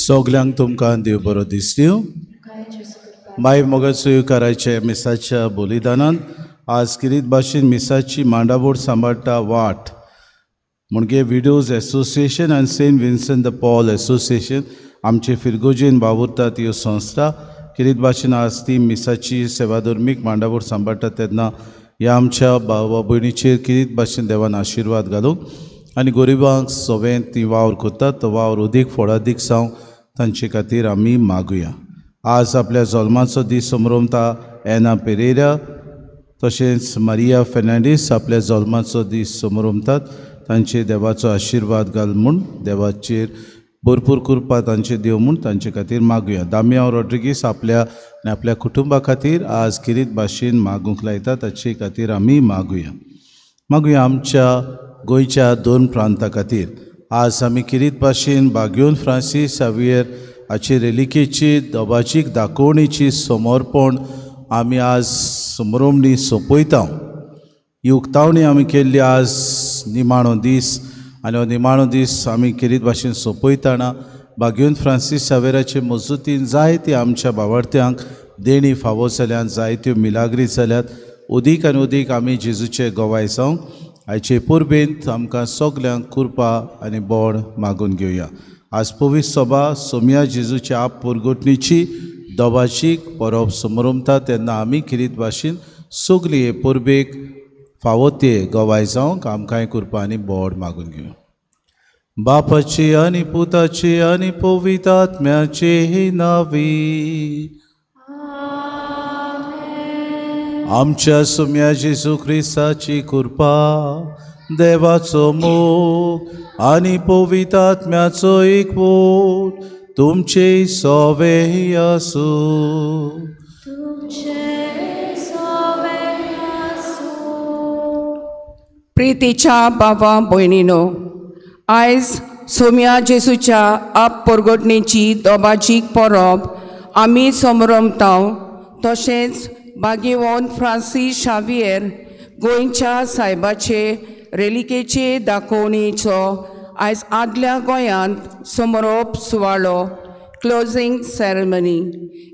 सगल्यांक तुमकां देव बरो दीस दिवं. माय मोगाचो स्विकाराचे मिसाच्या बलिदानान आज किरीत भाशेन मिसाची मांडावळ सांबाळटा वाट म्हणजे विडोज एसोसिएशन आनी Saint Vincent de Paul association आमचे फिरगोजेन वावुरतात ह्यो संस्था किरीत भाशेन आज ती मिसाची सेवाधर्मीक मांडावळ सांबाळटा तेन्ना ह्या आमच्या भावा भयणीचेर किरीत भाशेन देवान आशिर्वाद घालूंक आनी गरिबांक सवें ती वावर करतात तो वावर अदीक फळादीक जावं तांचे खातीर आमी मागुया. आज आपल्या जल्माचो दीस समरमता एना पेरेरा तशेंच मारिया फेर्नांडीस आपल्या जल्माचो दीस समरमतात. तांचे देवाचो आशिर्वाद घाल म्हूण देवाचेर भरपूर कृपा तांचे देव म्हूण तांचे खातीर मागुया. दामियांव रॉड्रिगीस आपल्या आनी आपल्या कुटुंबा खातीर आज किरीत भाशेन मागूंक लायता ताचे खातीर आमी मागुया. मागुया आमच्या गोंयच्या दोन प्रांता खातीर. आज आमी किरीत भाशेन बाग्योन फ्रांसीस सावियर हाची रेलिकेची दबाजीक दाखोवणेची समर्पण आमी आज समरोमणी सोंपयता. ही उक्तावणी आमी केल्ली आज निमाणो दीस आनी हो निमाणो दीस आमी किरीत भाशेन सोंपयतना बाग्योन फ्रांसीस सावेराचे मजूतीन जायते आमच्या बावडत्यांक देणी फावो जाल्यात, जायत्यो मिलाग्री जाल्यात. अदीक आनी अदीक आमी जेजूचे गवाय जावंक आयचे परबेंत आमकां सगल्यांक कृपा आनी बळ मागून घेवया. आज पवित्र सभा सोम्या जेजूच्या आप परगटणीची दबाजीक परब समरमता तेन्ना आमी किरीत भाशेन सगली हे परबेक फावो ते गवाय जावंक आमकांय कृपा आनी बळ मागून घेवया. बापाची आनी पुताची आनी पवित्र आत्म्याचे नांवी आमच्या सोम्या जेजू क्रिस्ताची कृपा, देवाचो मोग आनी पवित्र आत्म्याचो एकवट तुमचे सवे आसूं. प्रितीच्या बाबा भयणीनो, आयज सोम्या जेजूच्या आप परगटणेची दोबाजीक परब आमी समरमता. तशेंच बागेवन फ्रांसीस शावियर गोंयच्या सायबाचे रेलिकेचे दाखोवणेचो आयज आदल्या गोंयांत समारोप सुवाळो क्लोजींग सेरेमनी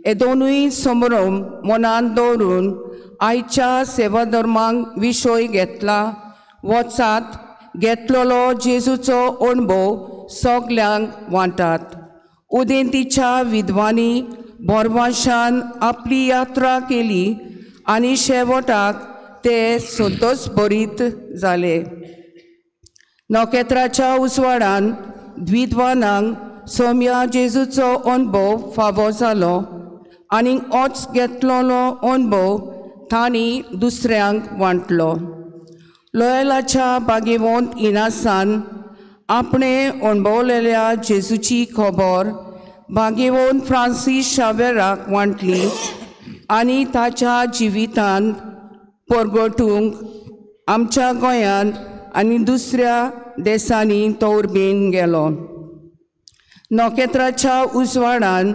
हे दोनूय समारोप मनांत दवरून आयच्या सेवाधर्मांक विशय घेतला. वचात घेतलेलो जेजूचो अणभव सगल्यांक वांटात. उदेंतीच्या विद्वांनी बोरवाशान आपली यात्रा केली आनी शेवटाक ते संतोष भरीत जाले. नखेत्राच्या उजवाडान द्विद्वानांक सोम्या जेजूचो अणभव फावो जालो आनी ओच घेतलेलो अणभव तांणी दुसऱ्यांक वांटलो. लोयलाच्या बागेवंत इनासान आपणें अणभवलेल्या जेजूची खबर बागेवन फ्रांसीस शावेराक वांटली आनी ताच्या जिवितांत परगटूंक आमच्या गोंयांत आनी दुसऱ्या देसांनी तो उर्बेन गेलो. नखेत्राच्या उजवाडान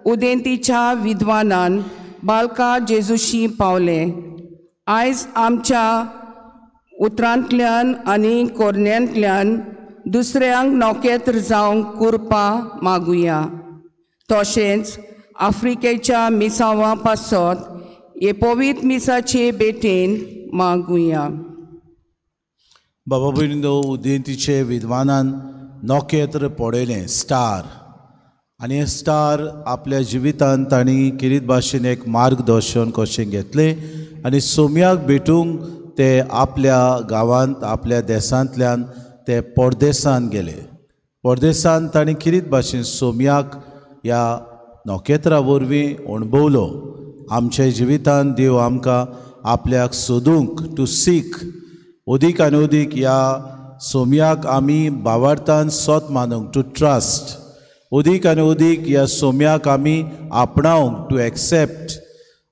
उदेंतीच्या विद्वानान बालका जेजूशी पावले. आयज आमच्या उतरांतल्यान आनी कोरण्यांतल्यान दुसऱ्यांक नखेत्र जावंक कृपा मागुया. तशेंच आफ्रिकेच्या मिसांवा पासत हे पवित्र मिसाचे भेटेन मागुया. बाबा भयणीनो, उदेंतीचे विद्वानान नखेत्र पळयलें, स्टार, आनी हे स्टार आपल्या जिवितांत तांणी किरीत भाशेन एक मार्गदर्शन कशें घेतलें आनी सोम्याक भेटूंक ते आपल्या गांवांत आपल्या देसांतल्यान ते परदेसान गेले. परदेसान तांणी किरीत भाशेन सोम्याक ह्या नखेत्रा वरवीं अणभवलो. आमच्या जिवितांत देव आमकां आपल्याक सोदूंक, टू सीक, अदीक आनी अदीक ह्या सोम्याक आमी बावार्थान सोत मानूंक, टू ट्रस्ट, अदीक आनी अदीक ह्या सोम्याक आमी आपणावंक, टू एक्सेप्ट,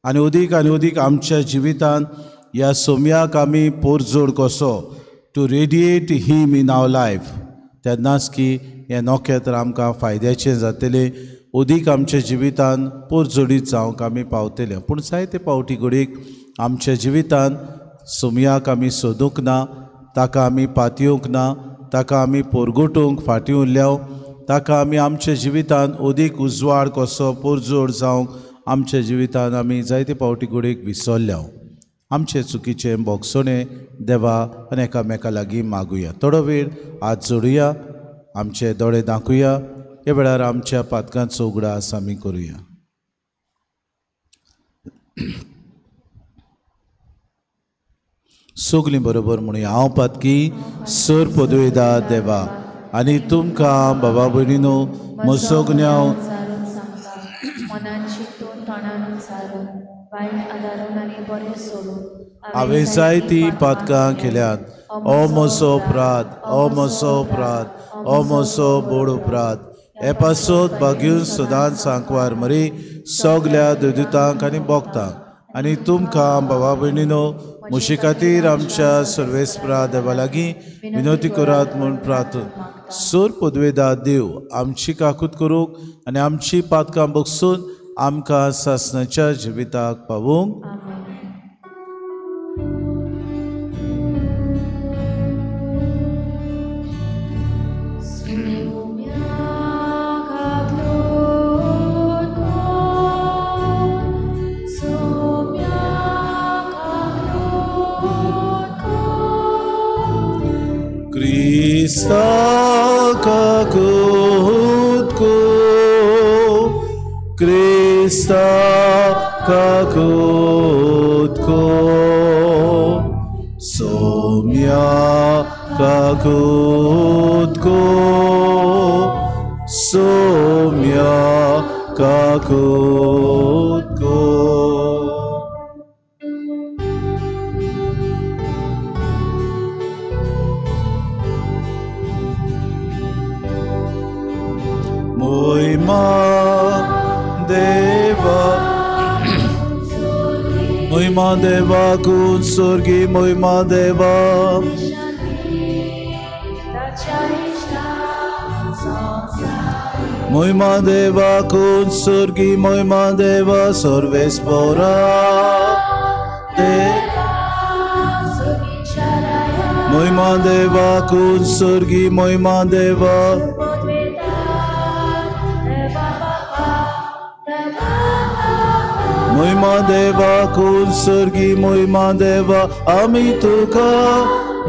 आनी अदीक आनी अदीक आमच्या जिवितांत ह्या सोम्याक आमी पोरजोड कसो, to radiate him in our life. तेन्नाच की हें नखेत्र आमकां फायद्याचें जातलें, अदीक आमच्या जिवितांत पोरजोडीत जावंक आमी पावतले. पूण जायते पावटी घडयेक आमच्या जिवितांत सोम्याक आमी सोदूंक ना, ताका आमी पातयेवंक ना, ताका आमी पोरगोटूंक फाटीं उरल्या. ताका आमी आमच्या जिवितांत अदीक उजवाड कसो पोरजोड जावंक आमच्या जिवितांत आमी जायते पावटी घडयेक विसरल्या. आमचे चुकीचें बोगसणें देवा आनी एकामेका लागीं मागुया. थोडो वेळ हात जोडुया, आमचे दोळे दाखुया, ह्या वेळार आमच्या पातकांचो उगडास आमी करुया. सगलीं बरोबर म्हणुया, हांव पातकी सर पदवेदा देवा आनी तुमकां बाबा भयणीनो म्हजो गुन्यांव हांवें जायतीं पातकां केल्यात. ओ म्हजो अपराध, ओ म्हजो अपराध, ओ म्हजो बोड अपराध. हे पासत बागीवन सदांच सांकवार मरी सगल्या दुदितांक आनी भोगतांक आनी तुमकां बाबा भयणीनो म्हजे खातीर आमच्या सर्वेस्परा देवा लागीं विनवती करात म्हूण प्रार्थना. सोर पदवेदा देव आमची काकूत करूंक आनी आमची पातकां बगसून आमकां सासणाच्या जिविताक पावूंक. Krista kakut ko, Krista kakut ko, Somya kakut ko, Somya kakut ko. Moima Deva, Moima Deva Kutsurgi, Moima Deva. Moima Deva Kutsurgi, Moima Deva Sorvespora. Moima Deva Kutsurgi, Moima Deva. Moima Deva Kunsurgi, Moima Deva, ami tuka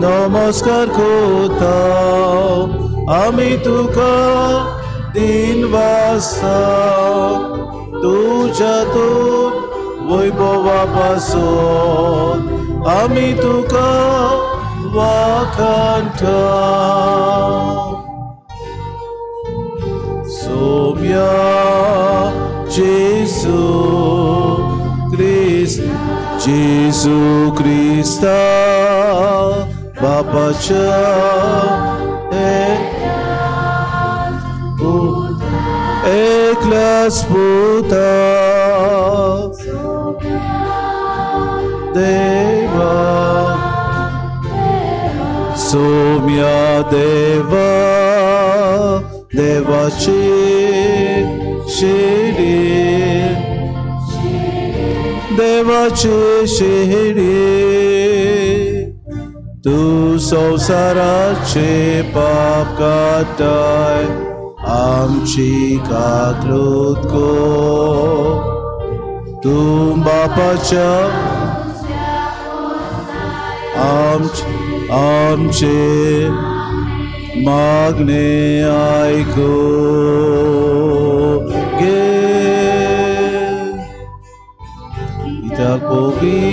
namaskar kota, ami tuka din vasa, tuja tu vaibhava pasot, ami tuka vakanta. Somya Jesu Christ, Jesu Christa, Bapacha, Eklas Puta, Deva, Somya Deva, Devachi, Shiri, Devachi Shiri, Tu संसाराचे पाप काडटाय आमची काकलूत को, तूं बापाच्या आमचे मागणे आयकू गे. कित्याक पोगी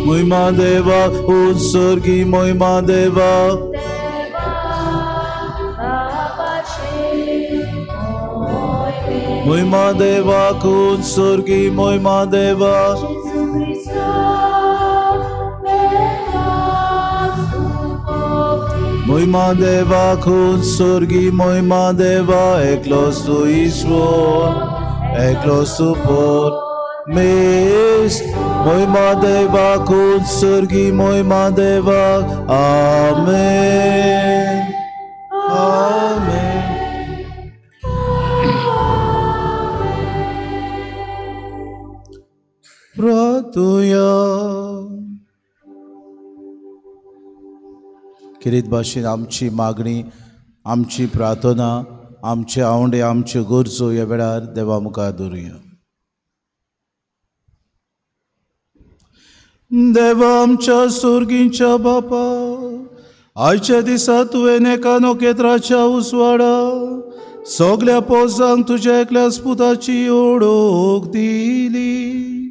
Moima Deva, Utsurgi, Moima Deva. Moima Deva, Utsurgi, Moima Deva. Moima Deva, Utsurgi, Moima Deva, eklos tu Ishwar, eklos tu por Mist. Moima Deva, Kutsurgi, Moima Deva, Amen. Amen. Pratuya. किरीत भाशेन आमची मागणी, आमची प्रार्थना, आमचे आवंडे, आमच्यो गरजो ह्या वेळार देवा मुखार दवरुया. देवा आमच्या सुर्गींच्या बापा, आयच्या दिसा तुवें एका नखेत्राच्या उजवाडा सगल्या पोजांक तुज्या एकल्या पुताची ओळख दिली.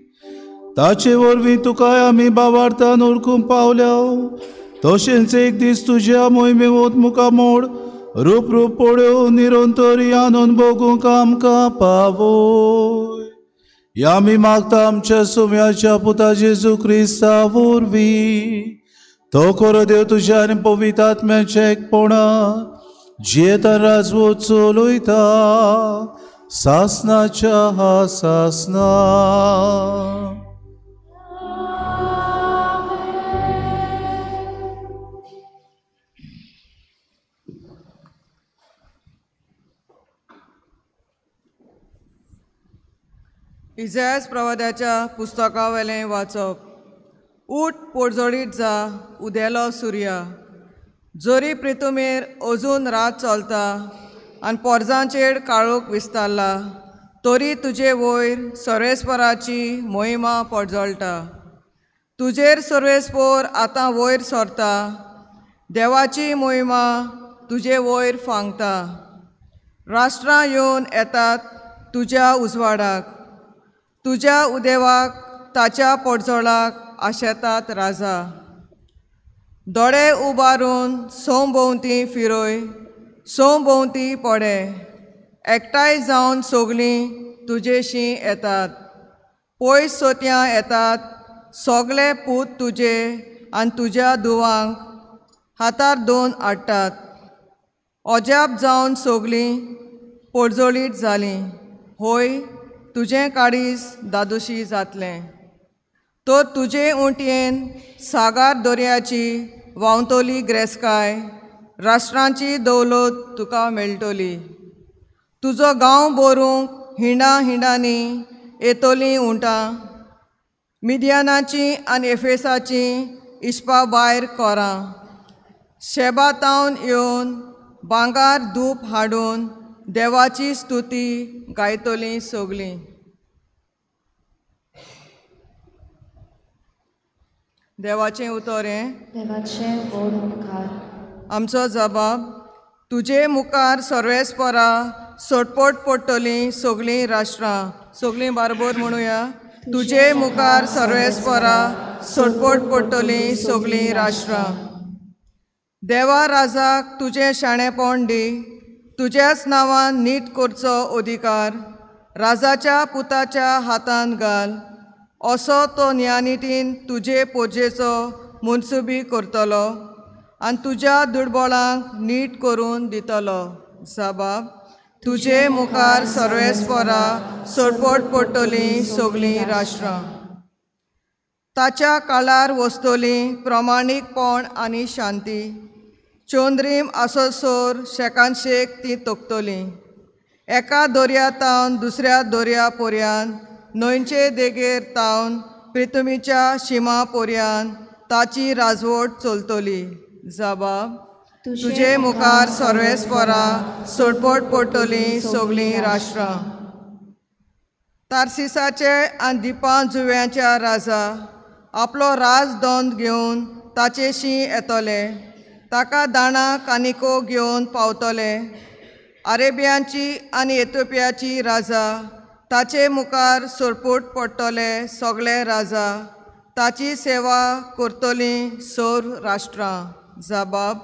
ताचे वरवीं तुका आमी बावार्थान ओळखूंक पावल्या. तशेंच एक दीस तुज्या मोहिमेवत मुखार मोड रूप रूप पळोवन निरंतरी आनंद भोगूंक आमकां पावय. ह्या आमी मागता आमच्या सुम्याच्या पुता जेजू क्रिस्ता वरवीं. तो खरो देव तुज्या आनी पवित्र आत्म्याच्या एकपणा जियेता राजवट चलयता सासनाच्या हा सासना. इजास प्रवाद्याच्या पुस्तकावेलें वाचप. उठ पोडजोडीत जा, उदेलो सुर्या. जरी प्रितुमेर अजून रात चलता आनी पोरजांचेर काळोख विस्तारला, तरी तुजे वयर सर्वेस्पराची मोहिमा पोडजळटा. तुजेर सर्वेस्पोर आतां वयर सरता, देवाची मोहिमा तुजे वयर फांगता. राष्ट्रां येवन येतात तुज्या उजवाडाक, तुज्या उदेवाक ताच्या पोडजोळाक आशेतात राजा. दोळे उबारून सोंभोंवती फिरय, सोंभोंवती पडे, एकठांय जावन सगलीं तुजेशी येतात. पयस सोत्यां येतात सगले पूत तुजे आनी तुज्या धुवांक हातार दोन हाडटात. अजाप जावन सगलीं पोडजोळीत जालीं, होय तुजें काळीज दादोशी जातलें. तर तुजे उंटयेन सागर दर्याची व्हांवतली ग्रेसकाय, राष्ट्रांची दौलत तुका मेळटली. तुजो गांव भरूंक हिंडा हिंडांनी येतलीं उंटां, मिदियानाची आनी एफेसाची इश्पा भायर कोरां. शेबा तावन येवन भांगार धूप हाडून देवाची स्तुती गायतलीं सगलीं. देवाचें उतर हें, देवाचें व्हड उपकार. आमचो जबाब, तुजे मुखार सर्वेस्परा सोटपोट पडटलीं सगलीं राष्ट्रां. सगलीं बारबोर म्हणुया, तुजे मुखार सर्वेस्परा सोटपोट पडटलीं सगलीं राष्ट्रां. देवा राजाक तुजें शाणेपण दी, तुज्याच नांवान नीट करचो अधिकार राजाच्या पुताच्या हातान घाल. असो तो न्यायनितीन तुजे पोरजेचो मनसुबी करतलो आनी तुज्या दुर्बळांक नीट करून दितलो. जबाब, तुजे मुखार सर्वेस्परा सोडपोट पडटलीं सगलीं राष्ट्रां. ताच्या काळार वसतलीं प्रमाणीकपण आनी शांती, चंद्रीम आसोसोर शेकानशेक ती तोखतलीं. एका दर्या तावन दुसऱ्या दर्या पोरयान, न्हंयचे देगेर तावन प्रितुमीच्या शिमा पोरयान ताची राजवट चलतली. जबाब, तुजे मुखार सर्वेस्परा सोडपोट पडटलीं सगलीं राष्ट्रां. तार्सिसाचे आनी दिपां जुव्यांच्या राजा आपलो राजदंड घेवन ताचेशी येतले, ताका दाणां कानिको घेवन पावतले. अरेबियांची आनी एथोपियाची राजा ताचे मुखार सोरपूट पडटले सगळे राजा, ताची सेवा करतलीं सर्व राष्ट्रां. जबाब,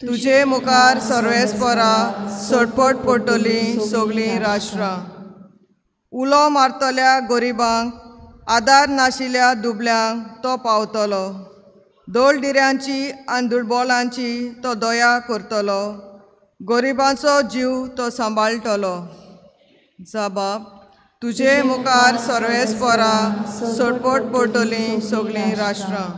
तुजे मुखार सर्वेस्परा सोडपट पडटलीं सगलीं राष्ट्रां. उलो मारतल्या गरिबांक, आदार नाशिल्ल्या दुबल्यांक तो पावतलो. दोलडिऱ्यांची आनी दुर्बोलांची तो दया करतलो, गरिबांचो जीव तो सांबाळटलो. जबाब, तुजे मुखार सर्वेस्परा सोडपट पडटलीं सगलीं राष्ट्रां.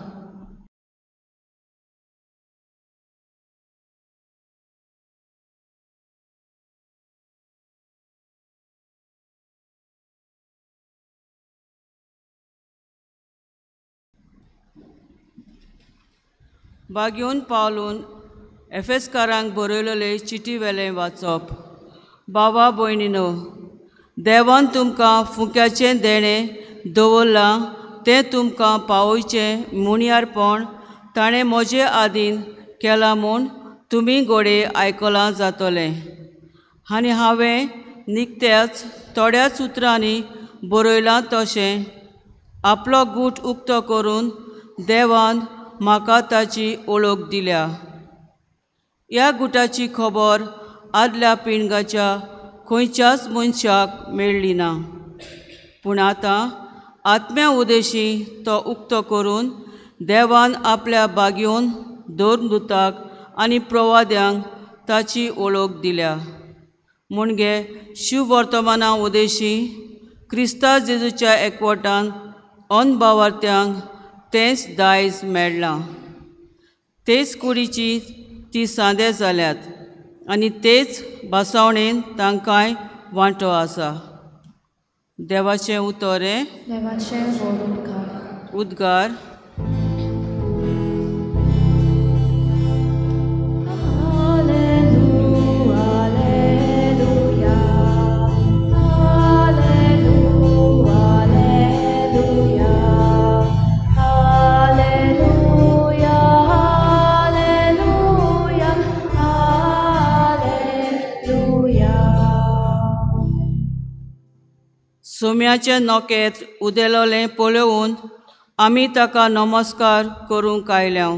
बागेवन पावलून एफेसकारांक बरयलेले चिटी वेलें वाचप. बाबा भयणीनो, देवान तुमकां फुक्याचें देणें दवरलां तें तुमकां पावोवचें मुणयारपण ताणें म्हजे आदीन केलां म्हूण तुमी घोडये आयकलां जातलें. आनी हांवें निकत्याच थोड्याच उतरांनी बरयलां तशें आपलो गूट उक्तो करून देवान म्हाका ताची वळख दिल्या. ह्या गुटाची खबर आदल्या पिणगाच्या खंयच्याच मनशाक मेळ्ळी ना, पूण आतां आत्म्या उदेशी तो उक्तो करून देवान आपल्या बागयोन धर्मदूताक आनी प्रवाद्यांक ताची वळख दिल्या. म्हणजे शिववर्तमाना उदेशी क्रिस्ता जेजूच्या एकवटान अनभावार्थ्यांक तेंच दायज मेळ्ळां. तेच कुडीची ती सांदे जाल्यात आनी तेच भासावणेन तांकांय वांटो आसा. देवाचें उतर हें. देवाचें व्हड उपकार. उद्गार. सोम्याचें नखेत्र उदेलोलें पळोवन आमी ताका नमस्कार करूंक आयल्या.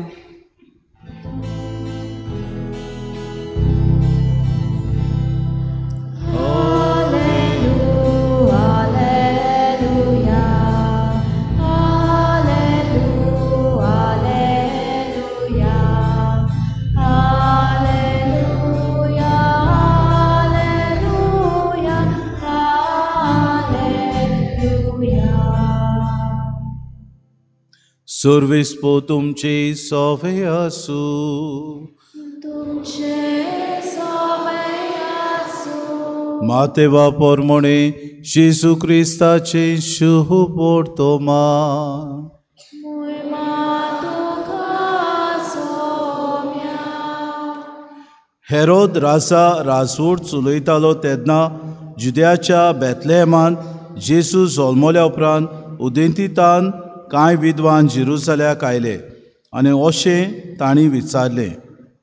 सर्वेस्पो पो तुमचे सोवे आसूं. तुमचे सोवे आसूं. मातेवा पोरमोणे जेजू क्रिस्ताचे शुभ वर्तमान. हेरोद राजा राजवट चलयतालो तेन्ना जुद्याच्या बेथलेहेमांत जेजू जल्मल्या उपरांत उदेंतीतान कांय विद्वान जेरुसलेमाक आयले आनी अशें तांणी विचारलें,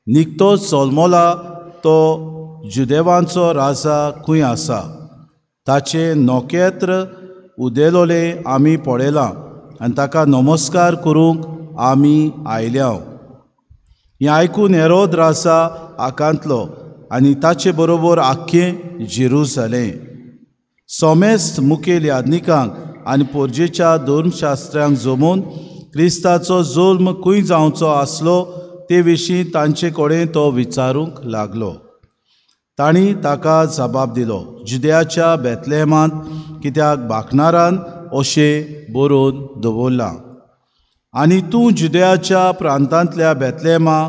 निकतोच जल्मला तो जुदेवांचो राजा खंय आसा? ताचें नखेत्र उदेलोलें आमी पळयलां आनी ताका नमस्कार करूंक आमी आयल्या. हें आयकून हेरोद राजा आकांतलो आनी ताचे बरोबर आख्खें जेरुसलेम. समेस्त मुखेल याज्ञिकांक आनी पोरजेच्या धर्मशास्त्र्यांक जमोवन क्रिस्ताचो जल्म खंय जावचो आसलो ते विशीं तांचे कडेन तो विचारूंक लागलो. तांणी ताका जबाब दिलो, जुद्याच्या बेथलेहेमांत, कित्याक बाकणारान अशें बरोवन दवरलां, आनी तूं जुद्याच्या प्रांतांतल्या बेथलेहेमा,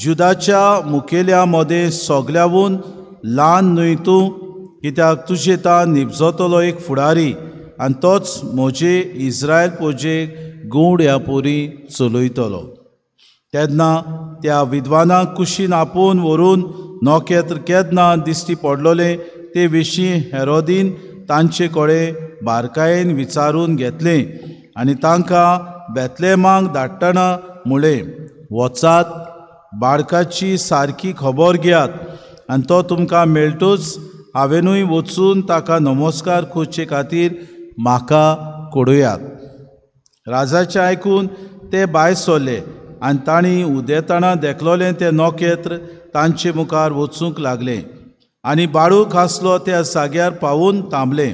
जुदाच्या मुखेल्या मदें सगल्यावून ल्हान न्हय तूं, कित्याक तुजे तान निपजतलो एक फुडारी आनी तोच म्हजे इस्रायल पोजेक गौड ह्या पोरी चलयतलो. तेन्ना त्या विद्वानाक कुशीन आपोवन व्हरून नखेत्र केन्ना दिश्टी पडलोलें ते विशीं हेरोदीन तांचे कडेन बारकायेन विचारून घेतलें आनी तांकां बेथलेहेमाक धाडटना म्हळें, वचात, बाळकाची सारकी खबर घेयात आनी तो तुमकां मेळटूच हांवेनूय वचून ताका नमस्कार करचे खातीर म्हाका कळयात. राजाचें आयकून ते भायर सरले आनी तांणी उदेतना देखलोलें तें नखेत्र तांचे मुखार वचूंक लागलें आनी बाळूक आसलो त्या जाग्यार पावून थांबलें.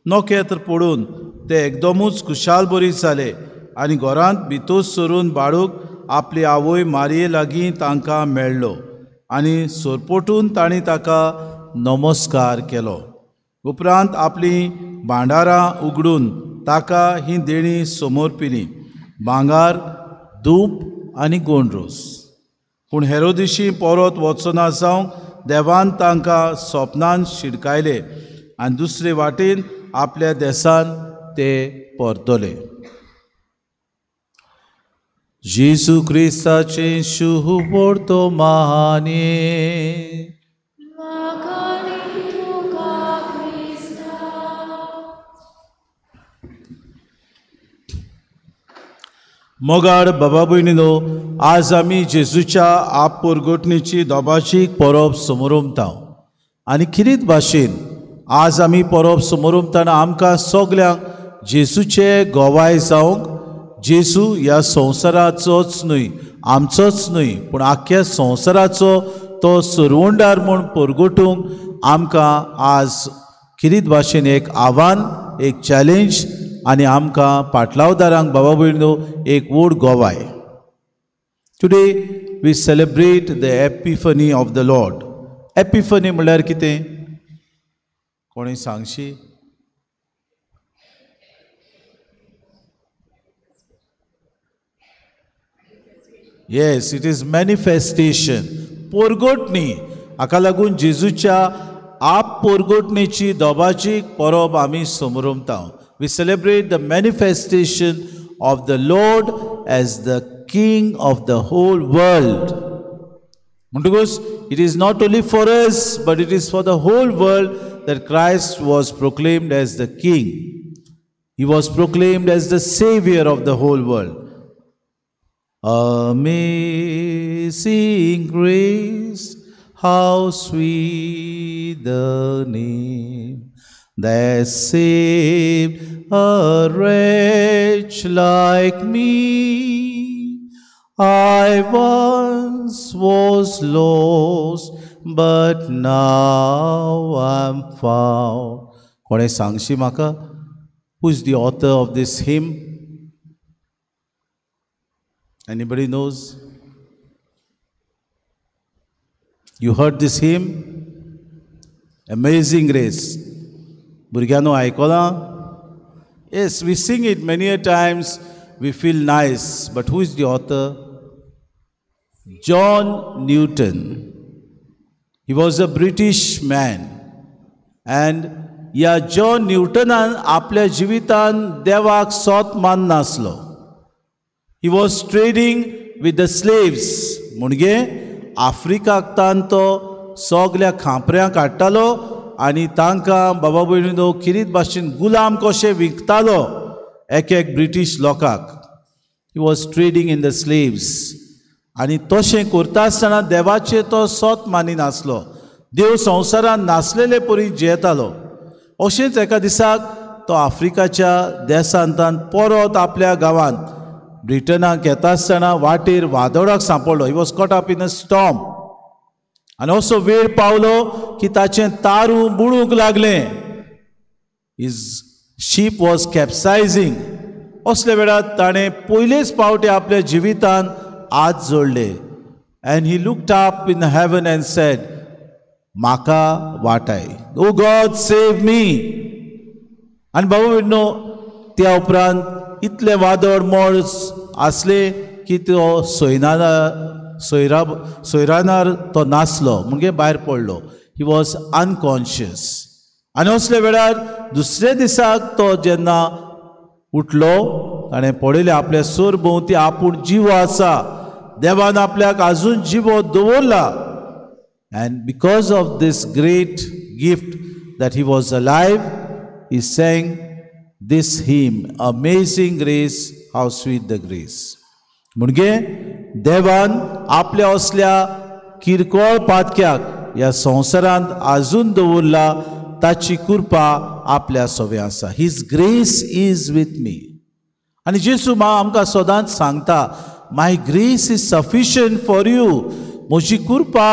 नखेत्र पडून ते एकदमूच खुशाल बरी जाले आनी घरांत भितर सरून बाळूक आपली आवय मारये लागीं तांकां मेळ्ळो आनी सरपटून तांणी ताका नमस्कार केलो. उपरांत आपली भांडारां उगडून ताका ही देणी समर्पिली, भांगार, धूप आनी गोंडरोस. पूण हेरोदिशी परत वचना जावंक देवान तांकां सपनान शिडकायले आनी दुसरे वाटेन आपल्या देसान ते परतले. जेजू क्रिस्ताचें शुभवर्तमाने. मोगाड बाबा भयणीनो, आज आमी जेजूच्या आप पोरगोटणीची दोबाची परब समोरमता आनी किरीत भाशेन आज आमी परब समोरमताना आमकां सगल्यांक जेजूचे गोवाय जावंक, जेजू ह्या संवसाराचोच न्हय, आमचोच न्हय, पूण आख्ख्या संवसाराचो तो सरवंडार म्हूण परगटूंक आमकां आज किरीत भाशेन एक आव्हान, एक चॅलेंज आनी आमकां पाटलावदारांक बाबा भयणीनो एक व्हड गोवाय. Today we celebrate the epiphany of the Lord. Epiphany म्हणल्यार कितें कोणी सांगशी? Yes, it is manifestation, पोरगोटणी. हाका लागून जेजूच्या आप पोरगोटणीची दोबाची परब आमी समरमता. We celebrate the manifestation of the Lord as the King of the whole world. म्हणटकूच it is not only for us, but it is for the whole world that Christ was proclaimed as the King. He was proclaimed as the Savior of the whole world. Amazing grace, how sweet the name that saved a wretch like me. I once was lost, but now I'm found. कोणें सांगशी म्हाका? Who is the author of this hymn? Anybody knows? You heard this hymn? Amazing Grace. भुरग्यांनो आयकलां? Yes, we sing it many a times, we feel nice, but who is the author? John Newton. He was a British man. And ह्या John न्यूटनान आपल्या जिवितान देवाक सोत माननासलो. He was trading with the slaves. म्हणजे आफ्रिकाक तान तो सगल्या खांपऱ्यांक हाडटालो आनी तांकां बाबा भयणीनो किरीत भाशेन गुलाम कशें विकतालो एक एक ब्रिटीश लोकांक. He was trading in the slaves. आनी तशें करता आसतना देवाचें तो सोत मानिनासलो. देव संवसारान नासलेले परी जियेतालो. अशेंच एका दिसाक तो आफ्रिकाच्या देशांतान परत आपल्या गांवांत ब्रिटनाक येता आसतना वाटेर वादळाक सांपडलो. He was caught up in a storm. आनी असो वेळ पावलो की ताचें तारूं बुडूंक लागलें. His ship was capsizing. असल्या वेळार ताणें पयलेच पावटी आपल्या जिवितान हात जोडले. And he looked up in heaven and said, म्हाका वाटाय, O God save me. आनी बाबा भयणीनो, त्या उपरांत इतलें वादळ मोड आसलें की तो सोयरानार तो नासलो, म्हणजे भायर पडलो. He was unconscious. आनी असल्या वेळार दुसऱ्या दिसाक तो जेन्ना उठलो ताणें पळयलें आपल्या सोर भोंवती आपूण जिवो आसा, देवान आपल्याक आजून जिवो दवरला. And because of this great gift that he was alive, he sang this hymn, Amazing Grace, how sweet the grace. म्हणजे देवान आपल्या असल्या किरकोळ पातक्याक ह्या संवसारांत आजून दवरला, ताची कृपा आपल्या सवे आसा. His grace is with me. आनी जेजू मा आमकां सदांच सांगता, my grace is sufficient for you. म्हजी कृपा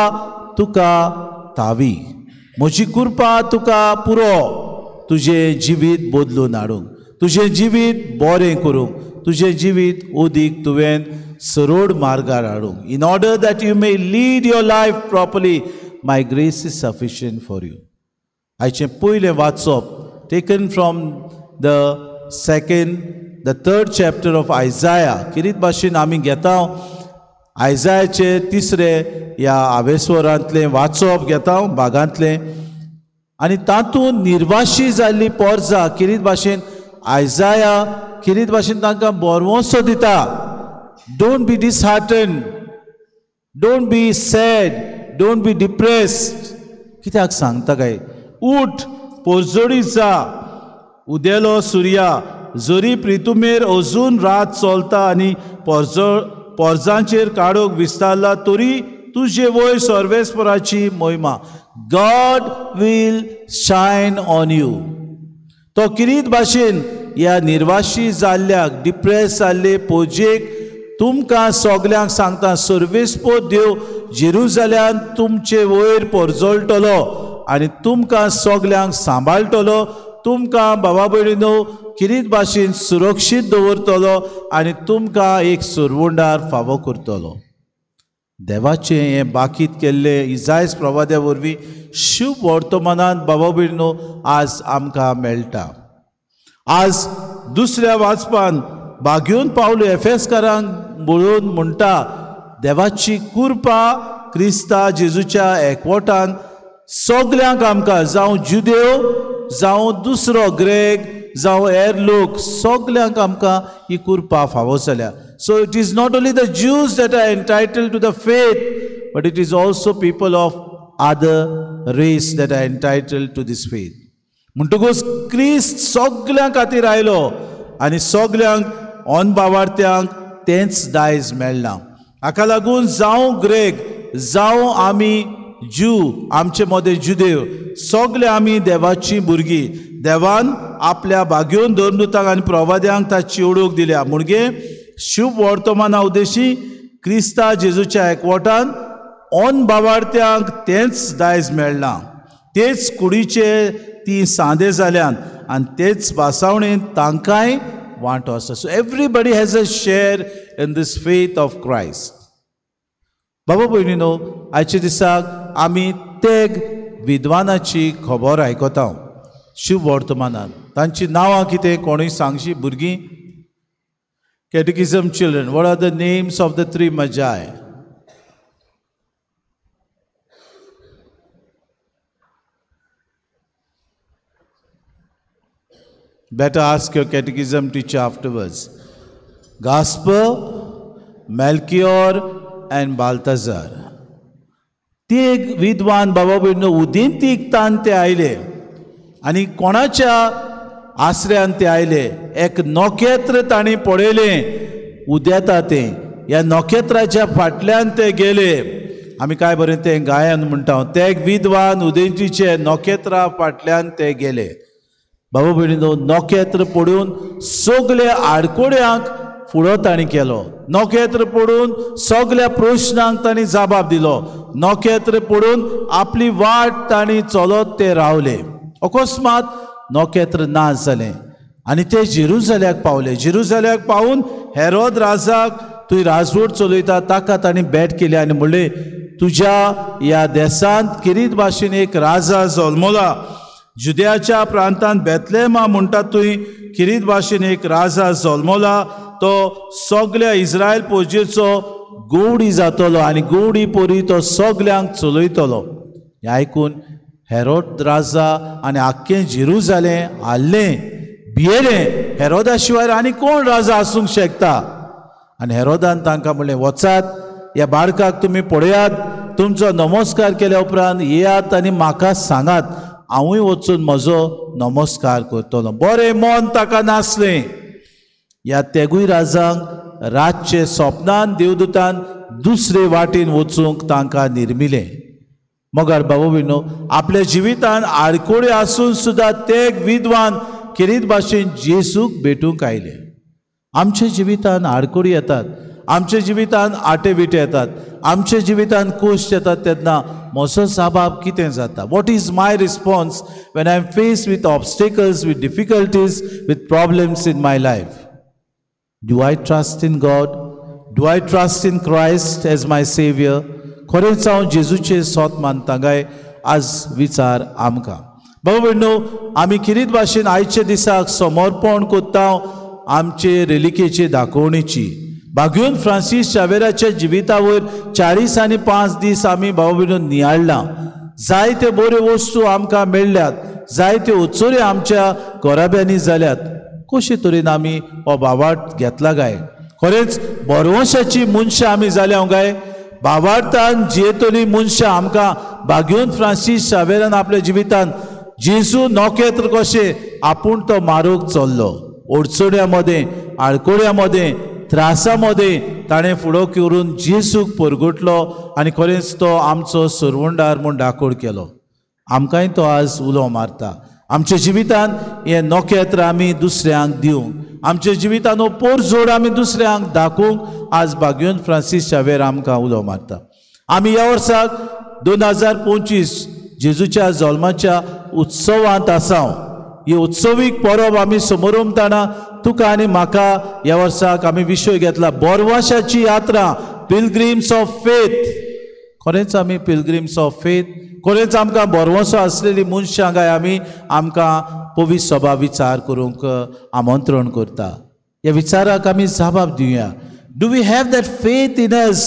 तुका तावी, म्हजी कृपा तुका पुरो, तुजें जिवीत बदलून हाडूंक, तुजें जिवीत बरें करूंक, तुजें जिवीत उदीक तुवें सरळ मार्गार हाडूंक. In order that you may lead your life properly, my grace is sufficient for you. आयचें पयलें वाचप taken from the third chapter of Isaiah. किरीत भाशेन आमी घेता आयजायाचे तिसरे ह्या आवेस्वरांतलें वाचप घेता भागांतलें. आनी तातूंत निर्वाशी जाल्ली पोरजा किरीत भाशेन आयजाया किरीत भाशेन तांकां बरवंसो दिता. Don't be disheartened, don't be sad, don't be depressed. कित्याक सांगता काय? उठ, पोरजोडी जा, उदेलो सुर्या, जरी प्रितुमेर अजून रात चलता आनी पोरजांचेर काडूंक विस्तारला तरी तुजे वयर सर्वेस्पराची महिमा. God will shine on you. तो किरीत भाशेन ह्या निर्वाशी जाल्ल्याक, डिप्रेस जाल्ले पोजेक तुमकां सगल्यांक सांगता, सर्वेस्पर देव जेरुजाल्यान तुमचे वयर परजळटलो आनी तुमकां सगल्यांक सांबाळटलो, तुमकां बाबा भयणीनो किरीत भाशेन सुरक्षीत दवरतलो आनी तुमकां एक सुरवंडार फावो करतलो. देवाचें हें बाकीत केल्लें इजायस प्रवाद्या वरवीं शुभ वर्तमानान बाबा भयणीनो आज आमकां मेळटा. आज दुसऱ्या वाचपान बागेवन पावलो एफेसकारांक बरोवन म्हणटा, देवाची कृपा क्रिस्ता जेजूच्या एकवटान सगल्यांक आमकां, जावं जुदेव जावं दुसरो ग्रेक जावं हेर लोक, सगल्यांक आमकां ही कृपा फावो जाल्या. So it is not only the Jews that are entitled to the faith, but it is also people of other race that are entitled to this faith. म्हणटकूच क्रिस्त सगल्यां खातीर आयलो आनी सगल्यांक अनबावार्थ्यांक तेंच दायज मेळ्ळां. हाका लागून जावं ग्रेक जावं आमी ज्यू, आमचे मदें जुदेव, सगले आमी देवाची भुरगीं. देवान आपल्या भाग्योन धर्मदूतांक आनी प्रवाद्यांक ताची ओळख दिल्या. म्हणगे शुभ वर्तमाना उद्देशी क्रिस्ता जेजूच्या एकवटान अनबावार्थ्यांक तेंच दायज मेळ्ळां. तेच कुडीचे ती सांदे जाल्यान आनी तेच भासावणेन तांकांय वांटो आसा. So everybody has a share in this faith of Christ. बाबा भयणीनो, आयच्या दिसाक आमी तेग विद्वानाची खबर आयकता शुभ वर्तमानान. तांची नांवां कितें कोणूय सांगशी भुरगीं? Catechism children, what are the names of the three magi? Better ask your catechism teacher afterwards. Gaspar, Melchior and Balthazar. ते एक विद्वान बाबा भयणीनो उदेंतीक तान ते आयले आनी कोणाच्या आसऱ्यान ते आयले? एक नखेत्र तांणी पळयलें उदेता तें, ह्या नखेत्राच्या फाटल्यान ते गेले. आमी काय बरें तें गायन म्हणटा, ते एक विद्वान उदेंतीचे नखेत्रा फाटल्यान ते गेले. बाबा भयणीनो, नखेत्र पडून सगल्या आडकोड्यांक फुडो तांणी केलो. नखेत्र पडून सगल्या प्रश्नांक तांणी जबाब दिलो. नखेत्र पडून आपली वाट तांणी चलत ते रावले. अकस्मात नखेत्र नाश जालें आनी ते जेरुजाल्याक पावले. जेरुजाल्याक पावून हेरोद राजाक, तुवें राजवट चलयता, ताका तांणी भेट केली आनी म्हणलें, तुज्या ह्या देशांत किरीत भाशेन एक राजा जल्मला. जुद्याच्या प्रांतांत बेतलेमा म्हणटा तुवें किरीत भाशेन एक राजा जल्मला. तो सगल्या इस्रायल पोजेचो गोवडी जातलो आनी गोवडी पोरी तो सगल्यांक चलयतलो. हें आयकून हेरोद राजा आनी आख्खें जेरुजालें हाल्लें, भियेलें. हेरोदा शिवाय आनी कोण राजा आसूंक शकता? आनी हेरोदान तांकां म्हणलें, वचात, ह्या बाळकाक तुमी पळयात, तुमचो नमस्कार केल्या उपरांत येयात आनी म्हाका सांगात, हांवूय वचून म्हजो नमस्कार करतलो. बरें मन ताका नासलें. ह्या तेगूय राजांक रातचे सपनान देवदूतान दुसरे वाटेन वचूंक तांकां निर्मिलें. मगर बाबा भयणीनो, आपल्या जिवितान आडकोळे आसून सुद्दां ते विद्वान किरीत भाशेन जेजूक भेटूंक आयले. आमच्या जिवितान आडकोळी येतात, आमच्या जिवितान आटे विटे येतात, आमच्या जिवितान कोश्ट येतात, तेन्ना म्हजो जबाब कितें जाता? What is my response when I am face with obstacles, with difficulties, with problems in my life? Do I trust in God? Do I trust in Christ as my saviour? खरेंच हांव जेजूचें सोत मानता काय? आज विचार आमकां. बाबा भयणीनो, आमी किरीत भाशेन आयच्या दिसाक समर्पण करता आमचे रेलिकेचे दाखोवणेची. बागयोन फ्रांसीस शावेराच्या जिविता वयर 40 आनी 5 दीस आमी बाबा भयणीनो नियाळ्ळां. जायते बऱ्यो वस्तू आमकां मेळ्ळ्यात, जायत्यो उचोऱ्यो आमच्या घराब्यांनी जाल्यात. कशे तरेन आमी हो बावाट घेतला काय? खरेंच भरवंशाची मनशां आमी जाल्या काय? भावार्थान जियेतली मनशां आमकां बाग्योन फ्रांसीस शावेरान आपल्या जिवितान जेजू नखेत्र कशें आपूण तो मारूंक चल्लो. अडचण्या मदें, आडकोड्या मदें, त्रासा मदें ताणें फुडो करून जेजूक परगटलो आनी खरेंच तो आमचो सरवंडार म्हूण दाखोड केलो. आमकांय तो आज उलो मारता. आमच्या जिवितान हें नखेत्र आमी दुसऱ्यांक दिवंक, आमच्या जिवितान हो पोरजोड आमी दुसऱ्यांक दाखोवंक आज बाग्योन फ्रांसीस शावेर आमकां उलो मारता. आमी ह्या वर्साक 2025 जेजूच्या जल्माच्या उत्सवांत आसा. ही उत्सवीक परब आमी समोरमताना तुका आनी म्हाका ह्या वर्साक आमी विशय घेतला बोरवाशाची यात्रा, पिलग्रीम्स ऑफ फेथ. खरेंच आमी पिलग्रीम्स ऑफ फेथ, खरेंच आमकां भरवंसो आसलेली मनशां काय आमी आमकां पवित्र सभा विचार करूंक आमंत्रण करता. ह्या विचाराक आमी जबाब दिवया. Do we have that faith in us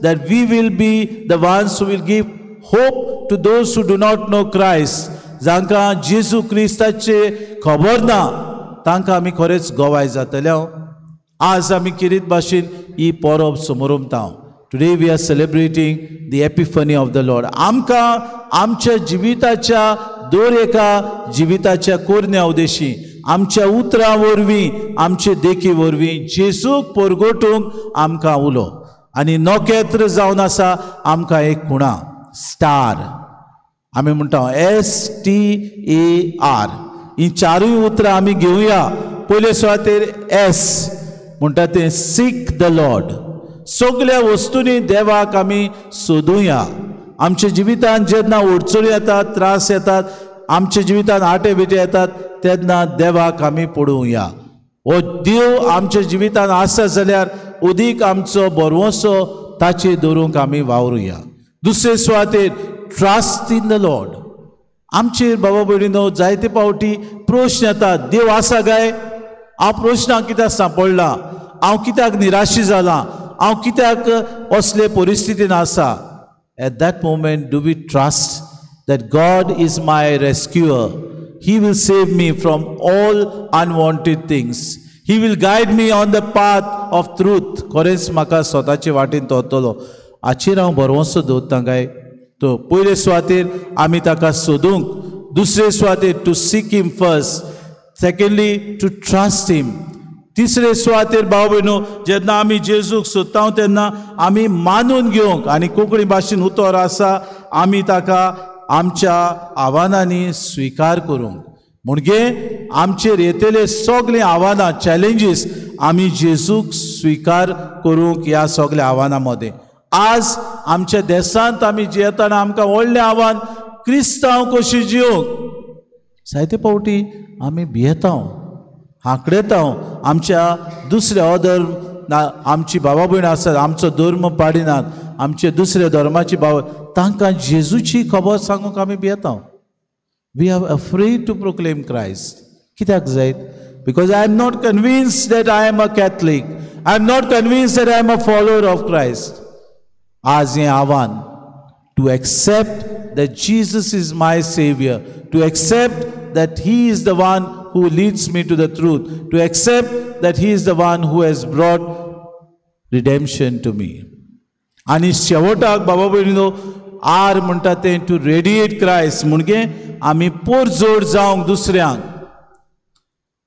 that we will be the ones who will give hope to those who do not know Christ? जांकां जेजू क्रिस्ताचे खबर ना तांकां आमी खरेंच गवाय जातले. आज आमी किरीत भाशेन ही परब समोरमता. Today we are celebrating the Epiphany of the Lord. आमकां आमच्या जिविताच्या दर एका जिविताच्या कोरण्या उदेशी, आमच्या उतरां वरवीं, आमचे देखी वरवीं जेजूक परगटूंक आमकां उलो. आनी नखेत्र जावन आसा आमकां एक खुणा, स्टार आमी म्हणटा, STAR. ही चारूय उतरां आमी घेवया. पयले सुवातेर एस म्हणटा तें सीक the Lord. सगल्या वस्तूंनी देवाक आमी सोदुया. आमच्या जिवितान जेन्ना अडचणी येतात, त्रास येतात, आमच्या जिवितान आटे बिटे येतात तेन्ना देवाक आमी पळोवया. हो देव आमच्या जिवितान आसा जाल्यार अदीक आमचो भरवंसो ताचेर दवरूंक आमी वावरुया. दुसरे सुवातेर ट्रस्ट इन the Lord. आमचेर बाबा भयणीनो जायते पावटी प्रश्न येतात, देव आसा काय? हांव प्रश्नाक कित्याक सांपडला? हांव कित्याक निराशी जाला? हांव कित्याक असले परिस्थितीन आसा? At that moment do we trust that God is my rescuer? He will save me from all unwanted things. He will guide me on the path of truth. खरेंच म्हाका स्वताचे वाटेन तो वतलो हाचेर हांव भरवंसो दवरता काय? तो पयले सुवातेर आमी ताका सोदूंक, दुसरे सुवातेर to seek him first, secondly to trust him, तिसरे सुवातेर भाव भयणो जेन्ना आमी जेजूक सोदता तेन्ना आमी मानून घेवंक, आनी कोंकणी भाशेन उतर आसा आमी ताका आमच्या आव्हानांनी स्विकार करूंक. म्हणजे आमचेर येतले सगळे आव्हानां, चॅलेंजीस आमी जेजूक स्विकार करूंक ह्या सगळ्या आव्हानां मदें. आज आमच्या देशांत आमी जियेतना आमकां व्हडलें आव्हान क्रिस्तांव कशी जिवंक. जायते फावटी आमी भियेता, हांकडेता, आमच्या दुसऱ्या अधर्म आमची बाबा भयणां आसात, आमचो धर्म पाडिनात, आमचे दुसऱ्या धर्माची बाबा, तांकां जेजूची खबर सांगूंक आमी भियेता. We are afraid to proclaim Christ. कित्याक जायत? Because I am not convinced that I am a Catholic. I am not convinced that I am a follower of Christ. आज हें आव्हान to accept that Jesus is my saviour, to accept that he is the one who leads me to the truth, to accept that he is the one who has brought redemption to me. आनी शेवटाक बाबा भयणीनो R म्हणटा तें two radiate Christ. म्हणजे आमी पोरजोड जावंक दुसऱ्यांक.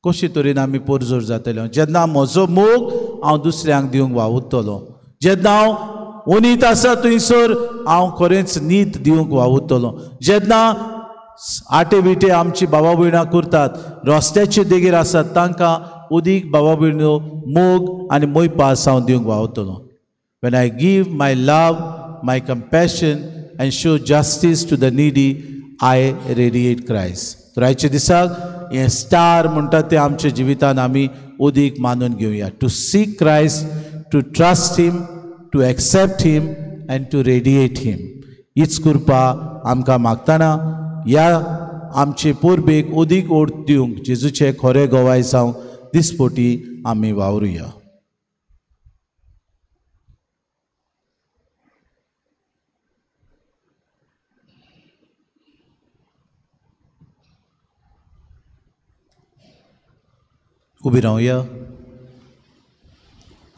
कशे तरेन आमी पोरजोड जातले? जेन्ना म्हजो मोग हांव दुसऱ्यांक दिवंक वावुरतलो, जेन्ना हांव ओनीत आसा थंयसर हांव खरेंच नीत दिवंक वावुरतलो, जेन्ना आटे विटे आमची बाबा भयणां करतात, रस्त्याचे देगेर आसात तांकां उदीक बाबा भयणो मोग आनी मोयपास हांव दिवंक वावुरतलो. When I give my love, my compassion and show justice to the needy, I radiate Christ. तर आयच्या दिसाक हें स्टार म्हणटा तें आमच्या जिवितान आमी उदीक मानून घेवया. To seek Christ, to trust him, to accept him and to radiate him. हीच कृपा आमकां मागतना ह्या आमचे परबेक अदीक ओड दिवंक जेजूचे खरे गवाय जावंक दिसपटी आमी वावरुया. उबी रावया.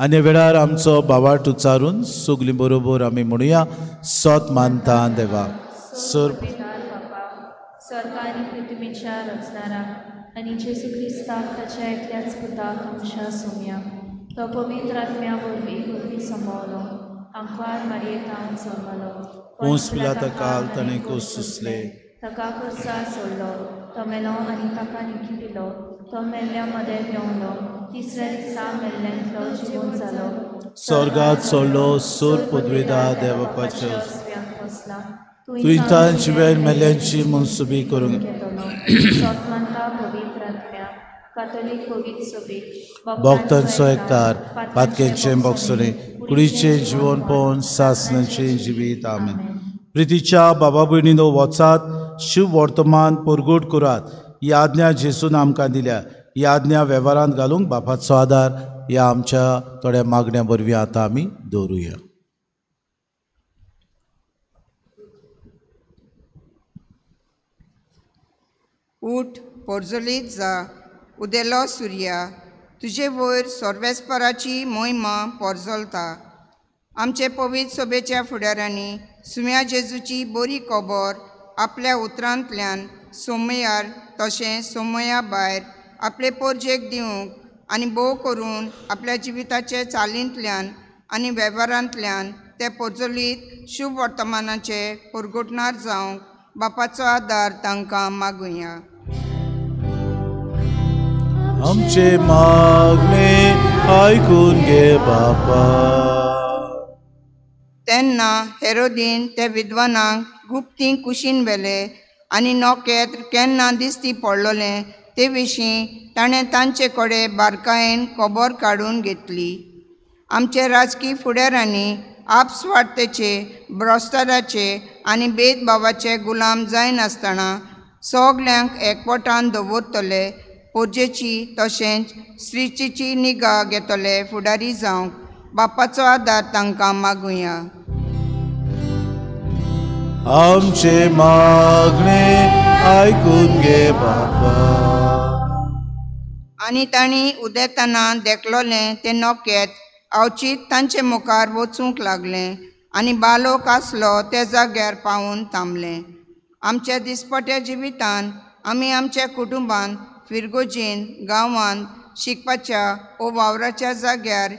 आनी वेळार आमचो बावाट उच्चारून सगळीं बरोबर आमी म्हणुया, सोत मानता देवा सर स्वर्ग आनी पृथ्वीच्या रचणाराक आनी जेजू क्रिस्ताक ताच्या एकल्याच पुताक आमच्या सोम्याक, तो पवित्र आत्म्या वरवीं गर्भी सांबावलो, आंकवार मारयेतावन जल्मलो, पोंस पिलाता काल ताणें कोस सुसले, ताका कोर्सार सोडलो, तो मेलो आनी ताका निकी पिलो, तो मेल्ल्या मदें देंवलो, तिसऱ्या दिसा मेल्ल्यांतलो जिवंत जालो, स्वर्गात सोडलो, सूर पदवेदा देवापाच्या उजव्याक बसला, तुयतान जिवेन मेल्यांची मनसुबी करूंक सोत मानता पवित्र आत्म्या, कातोलीक पवित्र सोबीक, भक्तांचो एकतार, पातक्यांचें बोगसणें, कुडीचें जिवन पळोवन सासणाचें जिवीत. आमेन. प्रितीच्या बाबा भयणीनो, वचात, शिव वर्तमान परगट करात. ही आज्ञा जेजून आमकां दिल्या. ही आज्ञा वेव्हारांत घालूंक बापाचो आदार ह्या आमच्या थोड्या मागण्या वरवीं आतां आमी दवरुया. उठ, पोरजलीत जा, उदेलो सुर्या, तुजे वयर सर्वेस्पराची मोहिमा पोरजलता. आमचे पवित्र सभेच्या फुडाऱ्यांनी सुम्या जेजूची बरी खबर आपल्या उतरांतल्यान सोमयार तशें सोमया भायर आपले पोरजेक दिवंक आनी भोव करून आपल्या जिविताचे चालींतल्यान आनी वेव्हारांतल्यान ते पोरजलीत शुभ वर्तमानाचे परगटणार जावंक बापाचो आदार तांकां मागुया. आमचे मागणे आयकून घे बापा. तेन्ना हेरोदीन ते विद्वानांक गुप्तीं कुशीन व्हेले आनी नोकेत्र केन्ना दिसती पडलोलें ते विशीं ताणें तांचे कडेन बारकायेन खबर काडून घेतली. आमचे राजकी फुडाऱ्यांनी आपस्वार्थेचे, भ्रश्टाचाराचे आनी भेदभावाचे गुलाम जायनासतना सगल्यांक एकवटान दवरतले, पोरजेची तशेंच स्त्रीची निगा घेतले फुडारी जावंक बापाचो आदार तांकां मागुया. आमचे मागणे आयकून घे बापा. आनी तांणी उदेतना देखलोलें तें नोकेत अवचीत तांचे मुखार वचूंक लागलें आनी बालोक आसलो त्या जाग्यार पावून थांबलें. आमच्या दिसपट्या जिवितान आमी आमच्या कुटुंबान, फिरगोजीन, गांवांत, शिकपाच्या ओ वावराच्या जाग्यार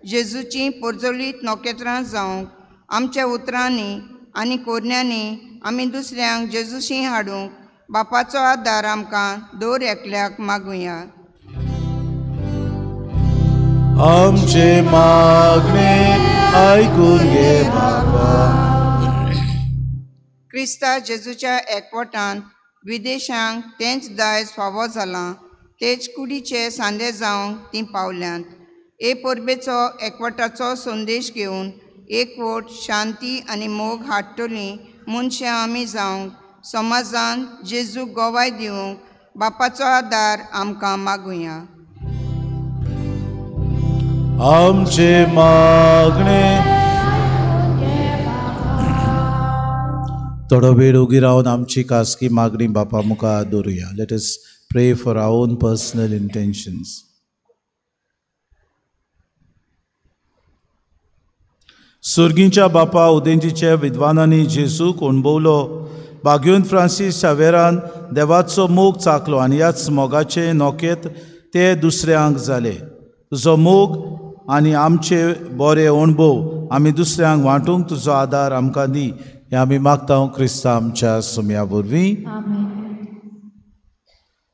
जेजूची पोरजोलीत नखेत्रां जावंक आमच्या उतरांनी आनी कोरण्यांनी आमी दुसऱ्यांक जेजूशी हाडूंक बापाचो आदार आमकां दर एकल्याक मागुया. आमचे मागणे आयकून घे बाबा. क्रिस्ता जेजूच्या एकवटान विदेशांक तेंच दायज फावो जालां, तेच कुडीचे सांदे जावंक तीं पावल्यांत. हे परबेचो एकवटाचो संदेश घेवन एकवट, शांती आनी मोग हाडटलीं मनशां आमी जावंक समाजान जेजूक गवाय दिवंक बापाचो आदार आमकां मागुया. आमचे मागणे. थोडो वेळ उगी रावन आमची खासगी मागणी बापा मुखार दवरुया. Let us pray for our own personal intentions. सुर्गींच्या बापा, उदेंतीच्या विद्वानांनी जेजूक अणभवलो. बाग्यून फ्रांसीस शावेरान देवाचो मोग चाकलो आनी ह्याच मोगाचे नोकेत ते दुसऱ्यांक जाले. तुजो मोग आनी आमचे बरे अणभव आमी दुसऱ्यांक वांटूंक तुजो आदार आमकां दी, हें आमी मागता क्रिस्ता आमच्या सुम्या वरवीं.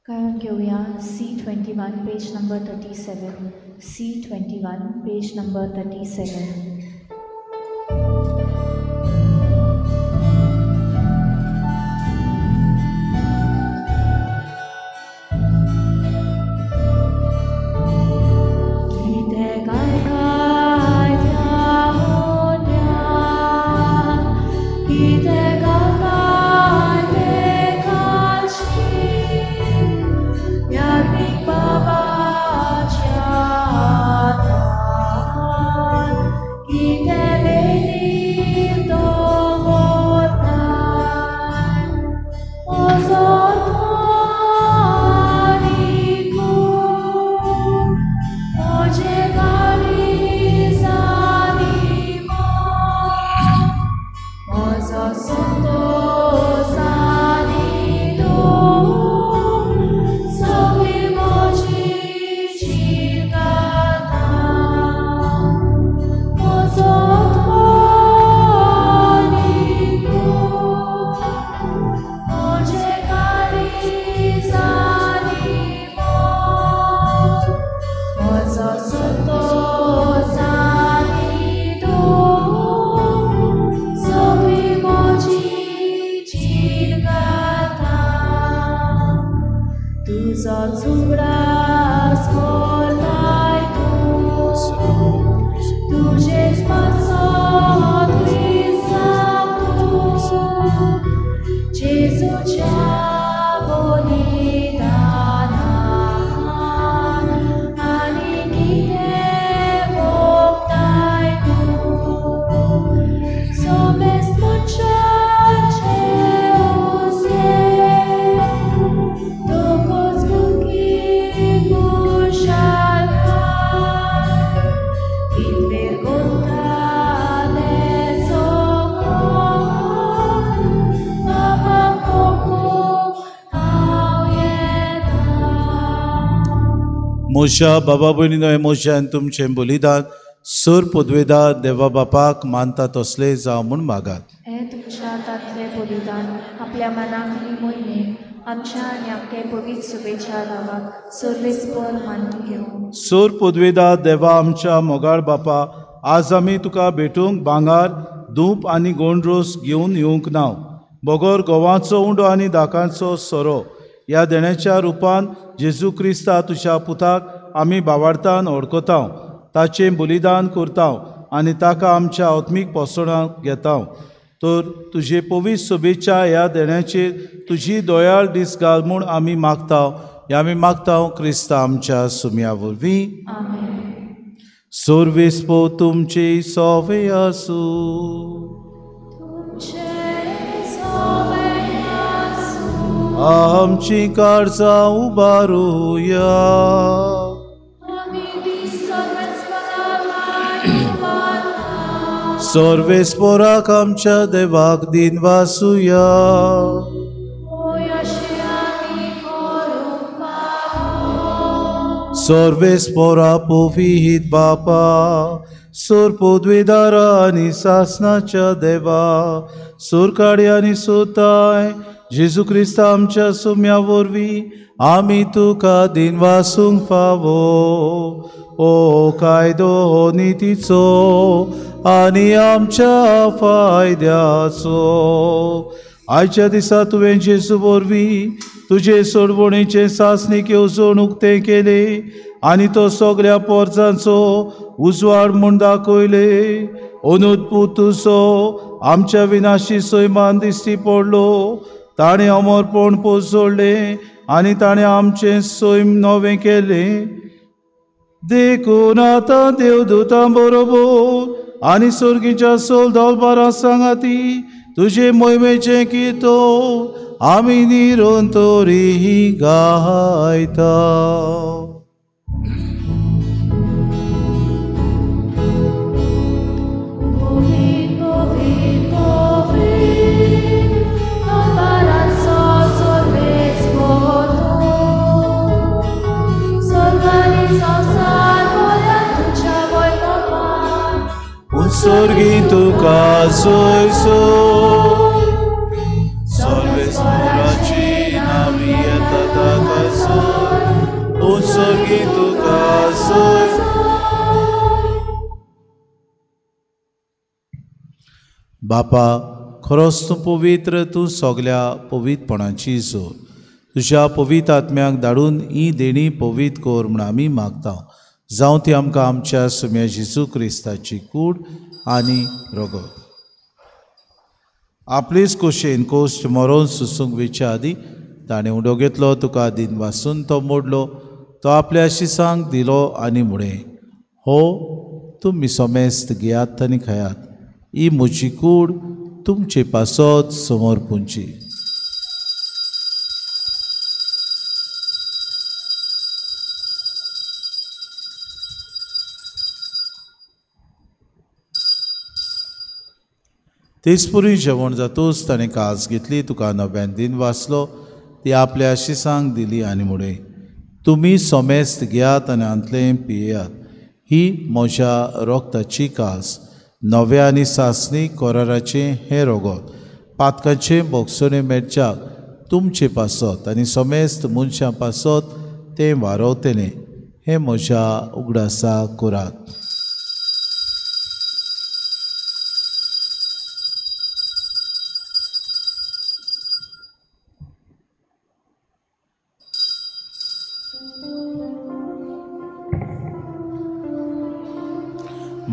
गायन घेवया C21 page number 37. C21 page number 37. म्हज्या बाबा भयणीनो, हें म्हजें आनी तुमचें बलिदान सर पदवेदा देवा बापाक मानता तसलें जावं म्हूण मागात. हें तुमच्या हातांतलें बलिदान आपल्या मनाक आनी मोहिमेक आमच्या आनी आमचे पवित्र शुभेच्छा नांवाक सर्वेस्पर मानून घेवं. सर पदवेदा देवा आमच्या मोगाळ बापा, आज आमी तुका भेटूंक भांगार धूप आनी गोंडरोस घेवन येवंक ना, बगर गोवाचो उंडो आनी दाकांचो सोरो. ह्या देण्याच्या रुपान जेजू क्रिस्ता तुज्या पुताक आमी बावार्थान वळखता, ताचें बलिदान करता आनी ताका आमच्या आत्मीक पोसणाक घेता. तर तुजे पवित्र सोबेच्या ह्या देण्याचेर तुजी दयाळ दीस घाल म्हूण आमी मागता. ह्या आमी मागता क्रिस्ता आमच्या सुम्या वरवीं. सर्वेस्पो तुमचे सोवे आसूं. आमची काळजां उबारुया. सर्वेस्पोराक आमच्या देवाक दिन वासुया. सर्वेस्पोरा पवित्र बापा, सोर पदवेदारा आनी सासनाच्या देवा, सोरकाडी आनी सोताय जेजू क्रिस्ता आमच्या सुम्या वरवीं आमी तुका दिन वासूंक फावो. ओ कायदो नितीचो आनी आमच्या फायद्याचो. आयच्या दिसा तुवें जेजू वरवीं तुजे सोडवणीचें सासणीक येवजण उक्तें केलें आनी तो सगळ्या पोरसांचो उजवाड म्हूण दाखयले. अनुदपूत तुजो आमच्या विनाशी सैमान दिश्टी पडलो. ताणें अमरपण पोसोडलें आनी ताणें आमचें सैम नवें केलें. देखून आतां देवदूतां बरोबर आनी सर्गीच्या सोल दलबारां सांगाती तुजे मोहिमेचें किर्तन आमी निरंतरी गायता. उत्सर्गी तुका सोयसो सर्वेस्पोराची नावी येता ताका सोय. उत्सर्गी तुका सोय. बापा, खरोच तूं पवित्र, तूं सगल्या पवित्रपणाची जोर. तुज्या पवित्र आत्म्याक धाडून ही देणी पवित्र कर म्हूण आमी मागता. जावं ती आमकां आमच्या सुम्या जेजू क्रिस्ताची कूड आनी रगत. आपलेच कोशेन कोश्ट मरोन सुसूंक वेच्या आदी ताणें उडो घेतलो, तुका दिन वासून तो मोडलो, तो आपल्या शिसांक दिलो आनी म्हळें, हो तुमी सोमेस्त घेयात आनी खायात, ही म्हजी कूड तुमचे पासत समोर पुंची. तेचपुरी जेवण जातूच ताणें कास घेतली, तुका नव्यान दिन वाचलो, ती आपल्या शिसांक दिली आनी म्हळें, तुमी सोमेस्त घेयात आनी हांतलें पियेयात, ही म्हज्या रोगताची कास, नव्या आनी सासणी कराराचें हें रोगत, पातकाचें भोगसणें मेळच्याक तुमचे पासत आनी सोमेस्त मनशां पासत तें वारवतलें. हें म्हज्या उगडासा करात.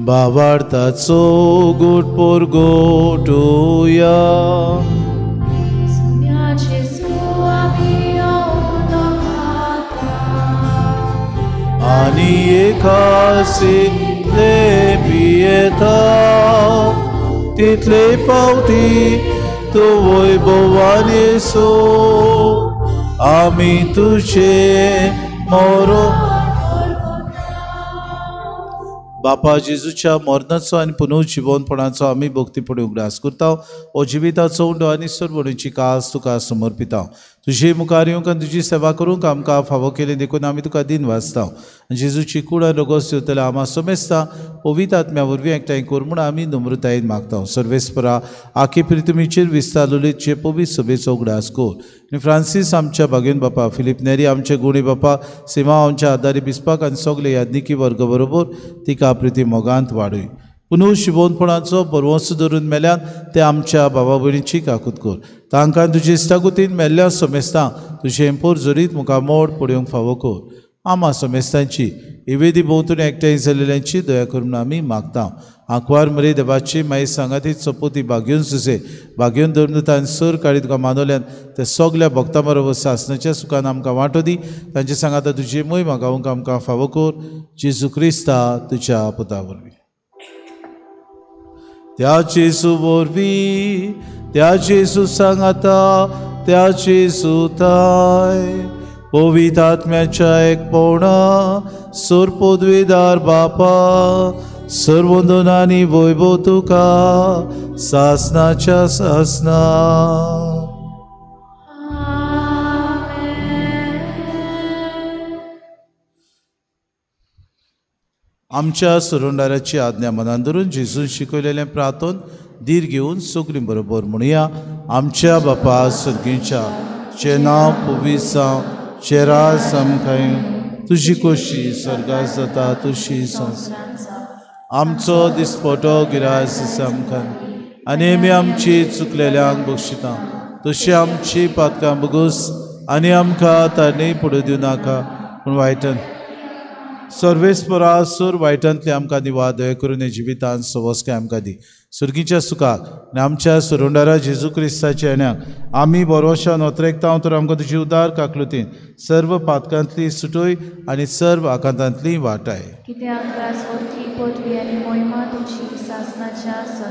भावार्थाचो गोट पोरगोटुया. आनी एकासितले पियेता तितले पावती तूं भोवान येसू आमी तुजे मोरो. बापा जेजूच्या मरणाचो आनी पुनर्जिवनपणाचो आमी भक्तीपणी उगडास करता. हो जिविताचो उंडो आनी सरवणीची कास तुका समर्पिता. तुजे मुखार येवंक आनी तुजी सेवा करूंक आमकां फावो केली देखून आमी तुका दिन वाचता. जेजूची कूड आनी रोगोस दिवतले आमा समेस्ता पवित्र आत्म्या वरवीं एकठांय कर म्हूण आमी नम्रतायेन मागता. सर्वेस्परा आखी प्रितमीचेर विस्तारलेचे पवित्र सभेचो उगडास कर आनी फ्रांसीस आमच्या भागेन बापा, फिलीप नेरी आमचे गुणी बापा, सीमा आमच्या आदारी बिस्पाक आनी सगळे याज्ञिकी वर्ग बरोबर तिका प्रिती मोगांत वाडय. पुनू शिवोनपणाचो बरवंस धरून मेल्यान ते आमच्या बाबा भयणीची काकूत कर. तांकां तुजी इश्टागुतीन मेल्ल्या समेस्तां तुजें पोर जरीत मुखार मोड पडोवंक फावो कर. आमा समेस्तांची इवेदी भोंवतणी एकठांय जाल्ल्यांची दया करून आमी मागता. आंकवार मरे देवाची मागीर सांगाती चपोती बागेवन सुसे बागेवन धरून तांणी सर काळी तुका मानवल्यान ते सगल्या भक्तां बरोबर सासनाच्या सुखान आमकां वांटो दी. तांचे सांगाता तुजी मोय मागावंक आमकां फावो कर. जेजू क्रिस्ता तुज्या पुता वरवीं. त्या जेजू वरवीं, त्या जेजू सांगाता, त्या जेजू ताय पवित्र आत्म्याच्या एकपणा सोर पदवीदार बापा सर्वंदन आनी वैभव तुका सासनाच्या सासना. आमच्या सुरुंडाराची आज्ञा मनान धरून जेजून शिकयलेलें प्रार्थन धीर घेवन सगळीं बरोबर म्हणुया. आमच्या बापा सर्गीच्या चे नांव पवित्र जावं, चे राज आमकां येवं, तुजी खोशी स्वर्गात जाता तशी संवसारांत. आमचो दिसपटो गिरास आमकां आनी आमी आमची चुकलेल्यांक बक्षिता तशी आमची पातकां बगूस आनी आमकां तांणी पडूं दिवं नाका पूण वायटन सर्वेस्परा सूर वायटांतली आमकां दिवा दया करून जिवितान सवस्काय आमकां दी. सुर्गीच्या सुखाक आनी आमच्या सुरुंडारा जेजू क्रिस्ताच्या येण्याक आमी बरोशान ओतरेकता तर आमकां तुजी उदार काकलुतीन सर्व पातकांतली सुटोय आनी सर्व आकांतांतली वाटाय.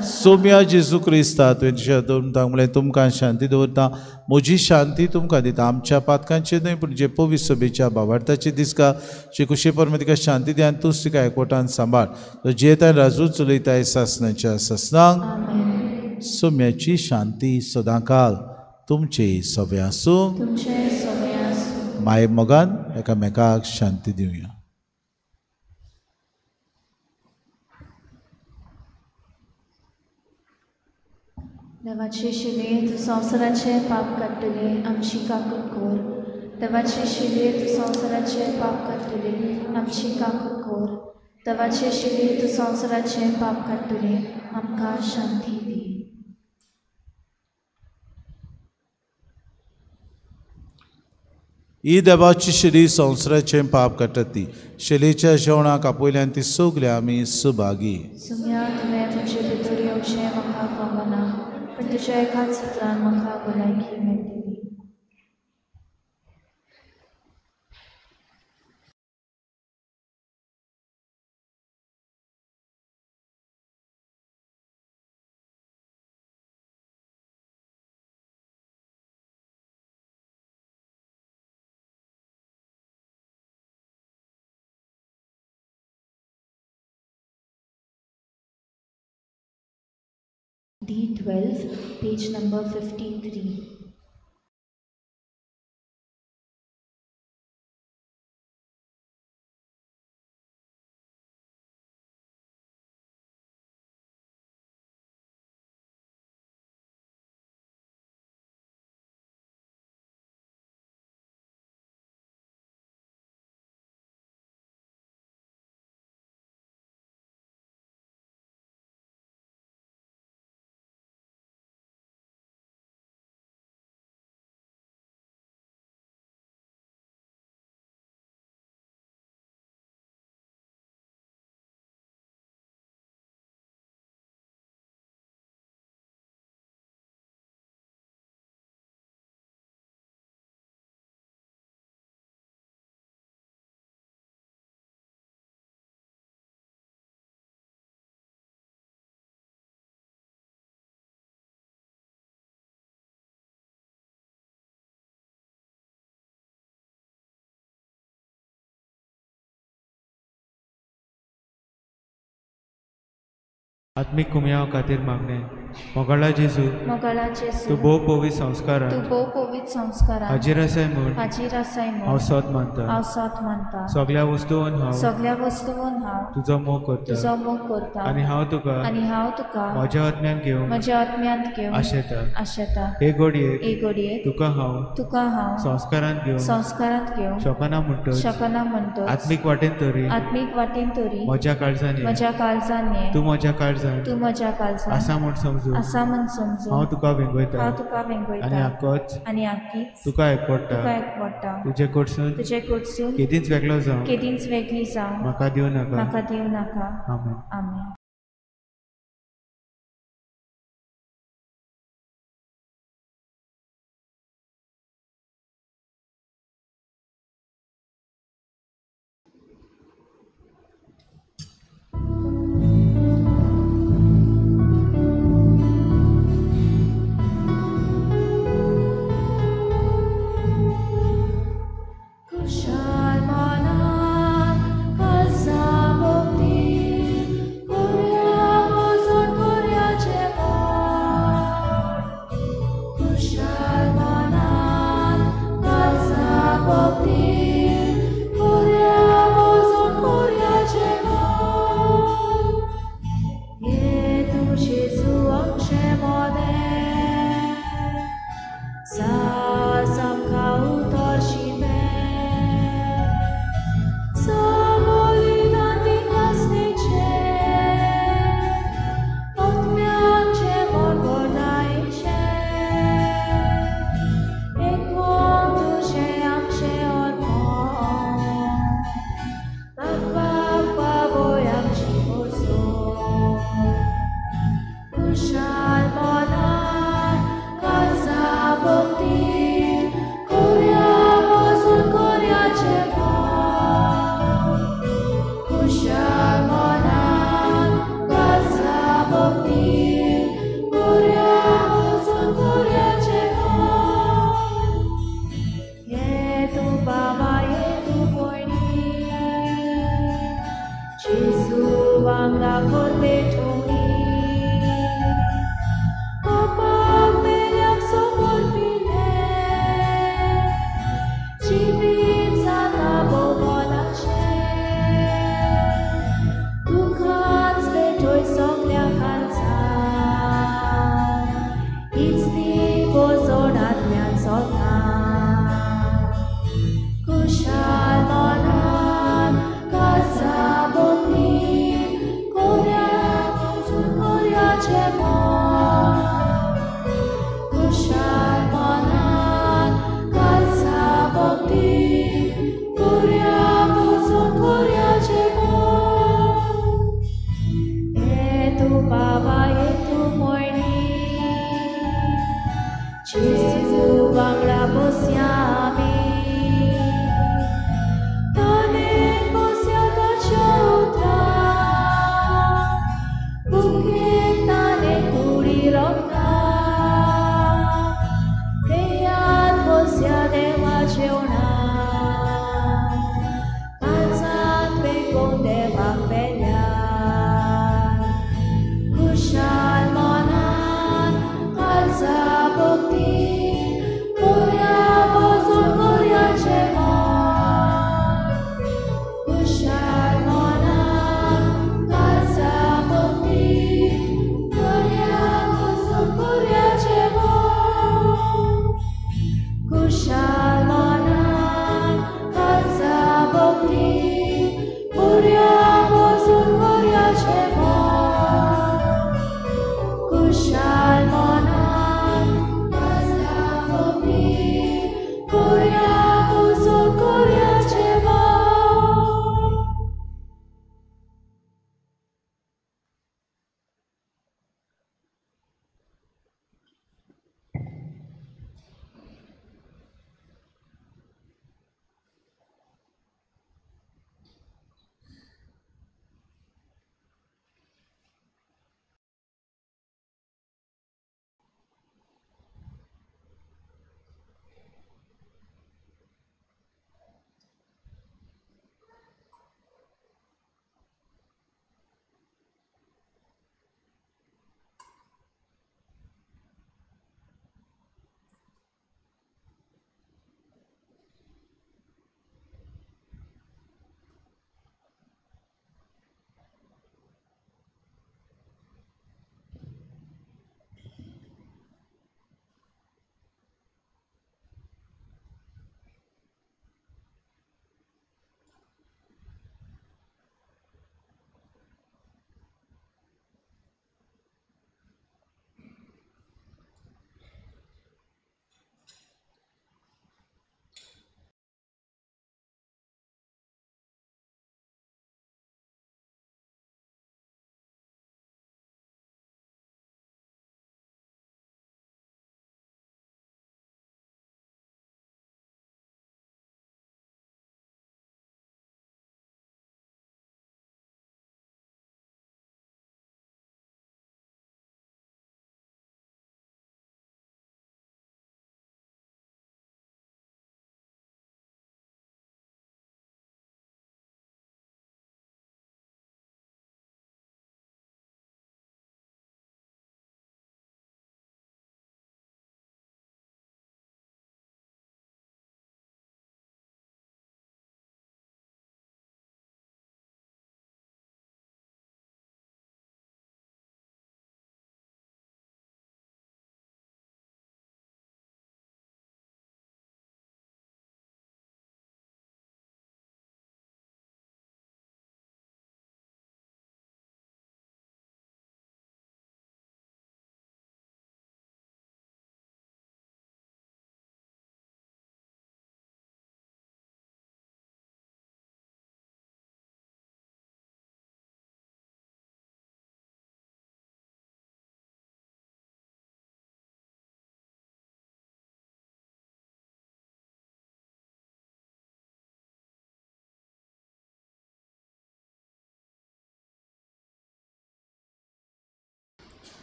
सोम्या जेजू क्रिस्ता तुवें तुज्या दवरता म्हणलें तुमकां शांती दवरता, म्हजी शांती तुमकां दिता. आमच्या पातकांचे न्हय पूण जे पवित्र सभेच्या भावार्थाची दिसका जे कुशे परमे तिका शांती दी आनी तूंच तिका एकवटान सांबाळ. तो जियेता राजू चलयताय सासनाच्या सासनांक. सोम्याची शांती सदांकाल तुमचे सगळे आसूं. माय मोगान एकामेकाक शांती दिवया. देवाचे शिले तूं संवसाराचें पाप काडटले आमची काकूट कर. देवाचे शिले तूं संवसाराचें पाप काडटले आमची काकूट कर. देवाचे शिले तूं संवसाराचें पाप काडटले आमकां शांती दी. ही देवाची शिली संवसाराचें पाप काडटा ती शिलेच्या जेवणाक आपयल्यान ती सगळे आमी सुभागी. सुम्या तुवें म्हजे भितर येवचें म्हाका फावना पूण तुज्या एकाच उतरान म्हाका भलायकी मेळटली. D12, page number 53. आत्मीक कुमयाव खातीर मागणें. मोगाळा जेजू, मोगाळा जेजू, तूं भोव पवित्र संस्कारान, तूं भोव पवित्र संस्कारान हाजीर आसाय म्हूण, हाजीर आसाय म्हूण हांव सत मानता, हांव सत मानता. सगळ्या वस्तून हांव, सगळ्या वस्तून हांव तुजो मोग करता, तुजो मोग करता. आनी हांव तुका, आनी हांव तुका म्हज्या आत्म्यान घेवन, म्हज्या आत्म्यांत घेवन आशेता, आशेता. हे घडयेक, हे घडयेक तुका हांव, तुका हांव संस्कारांत घेवन, संस्कारांत घेवन शकना म्हणटच, शकना म्हणटच आत्मीक वाटेन तरी, आत्मीक वाटेन तरी म्हज्या काळजान, म्हज्या काळजान, तूं म्हज्या काळजान, तूं म्हज्या काळजान आसा म्हूण समजून, आसा म्हूण समजून हांव तुका वेंगयता, हांव तुका वेंगयता. आनी आकोच, आनी आकीच तुका एकवडटा, तुका एकवडटा. तुजे कडसून, तुजे कडसून केदींच वेगळो जावं, केदींच वेगळी जावं म्हाका दिवं नाका, म्हाका दिवं नाका. आमेन. आमेन. Kushal monan kalsa bukti, Korea.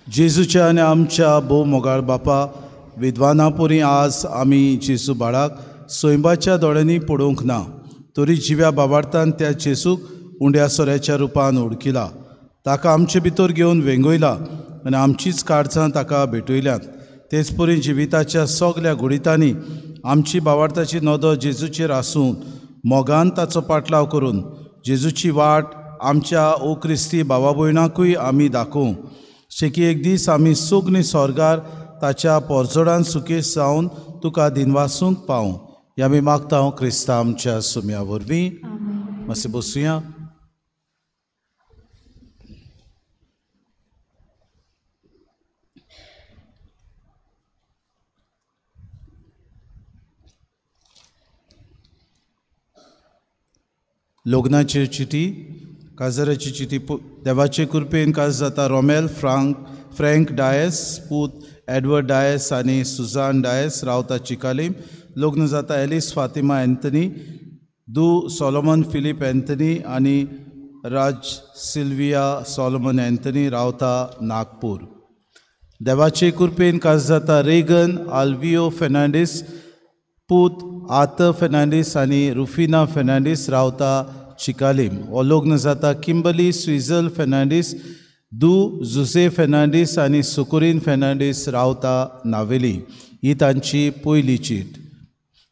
जेजूच्या आनी आमच्या भोव मोगाळ बापा, विद्वानापुरी आज आमी जेजू बाळाक सैंबाच्या दोळ्यांनी पळोवंक ना, तरी जिव्या बाबार्थान त्या जेजूक उंड्या सोऱ्याच्या रुपान ओळखिला, ताका आमचे भितर घेवन वेंगयला आनी आमचीच काळजां ताका भेटयल्यात. तेच परी जिविताच्या सगल्या गुडितांनी आमची बाबार्थाची नदर जेजूचेर आसून मोगान ताचो पाटलाव करून जेजूची वाट आमच्या ओ क्रिस्ती भावा भयणाकूय आमी दाखोवं. शेकी एक दीस आमी सगळीं स्वर्गार ताच्या पोरजोडान सुकेस जावन तुका दिनवासूंक पावूं. ह्या आमी मागता क्रिस्ता आमच्या सुम्या वरवीं. मातशें बसुया. लग्नाची चिटी, काजराची चिटी. देवाचे कृपेन काज जाता रोमेल फ्रँक डायस पूत एडवर्ड डायस आनी सुजान डायस रावता चिकालीम. लग्न जाता एलिस फातिमा एंथनी दू सोलोमन फिलीप एंथनी आनी राज सिल्विया सोलोमन एंथनी रावता नागपूर. देवाचे कृपेन काज जाता रेगन आल्वियो फेर्नांडीस पूत आर्थर फेर्नांडीस आनी रुफिना फेर्नांडीस रावता चिकालीम. हो लग्न जाता किंबली स्विजल फेर्नांडीस दू जुजे फेर्नांडीस आनी सुकुरीन फेर्नांडीस रावता नावेली. ही तांची पयली चीट.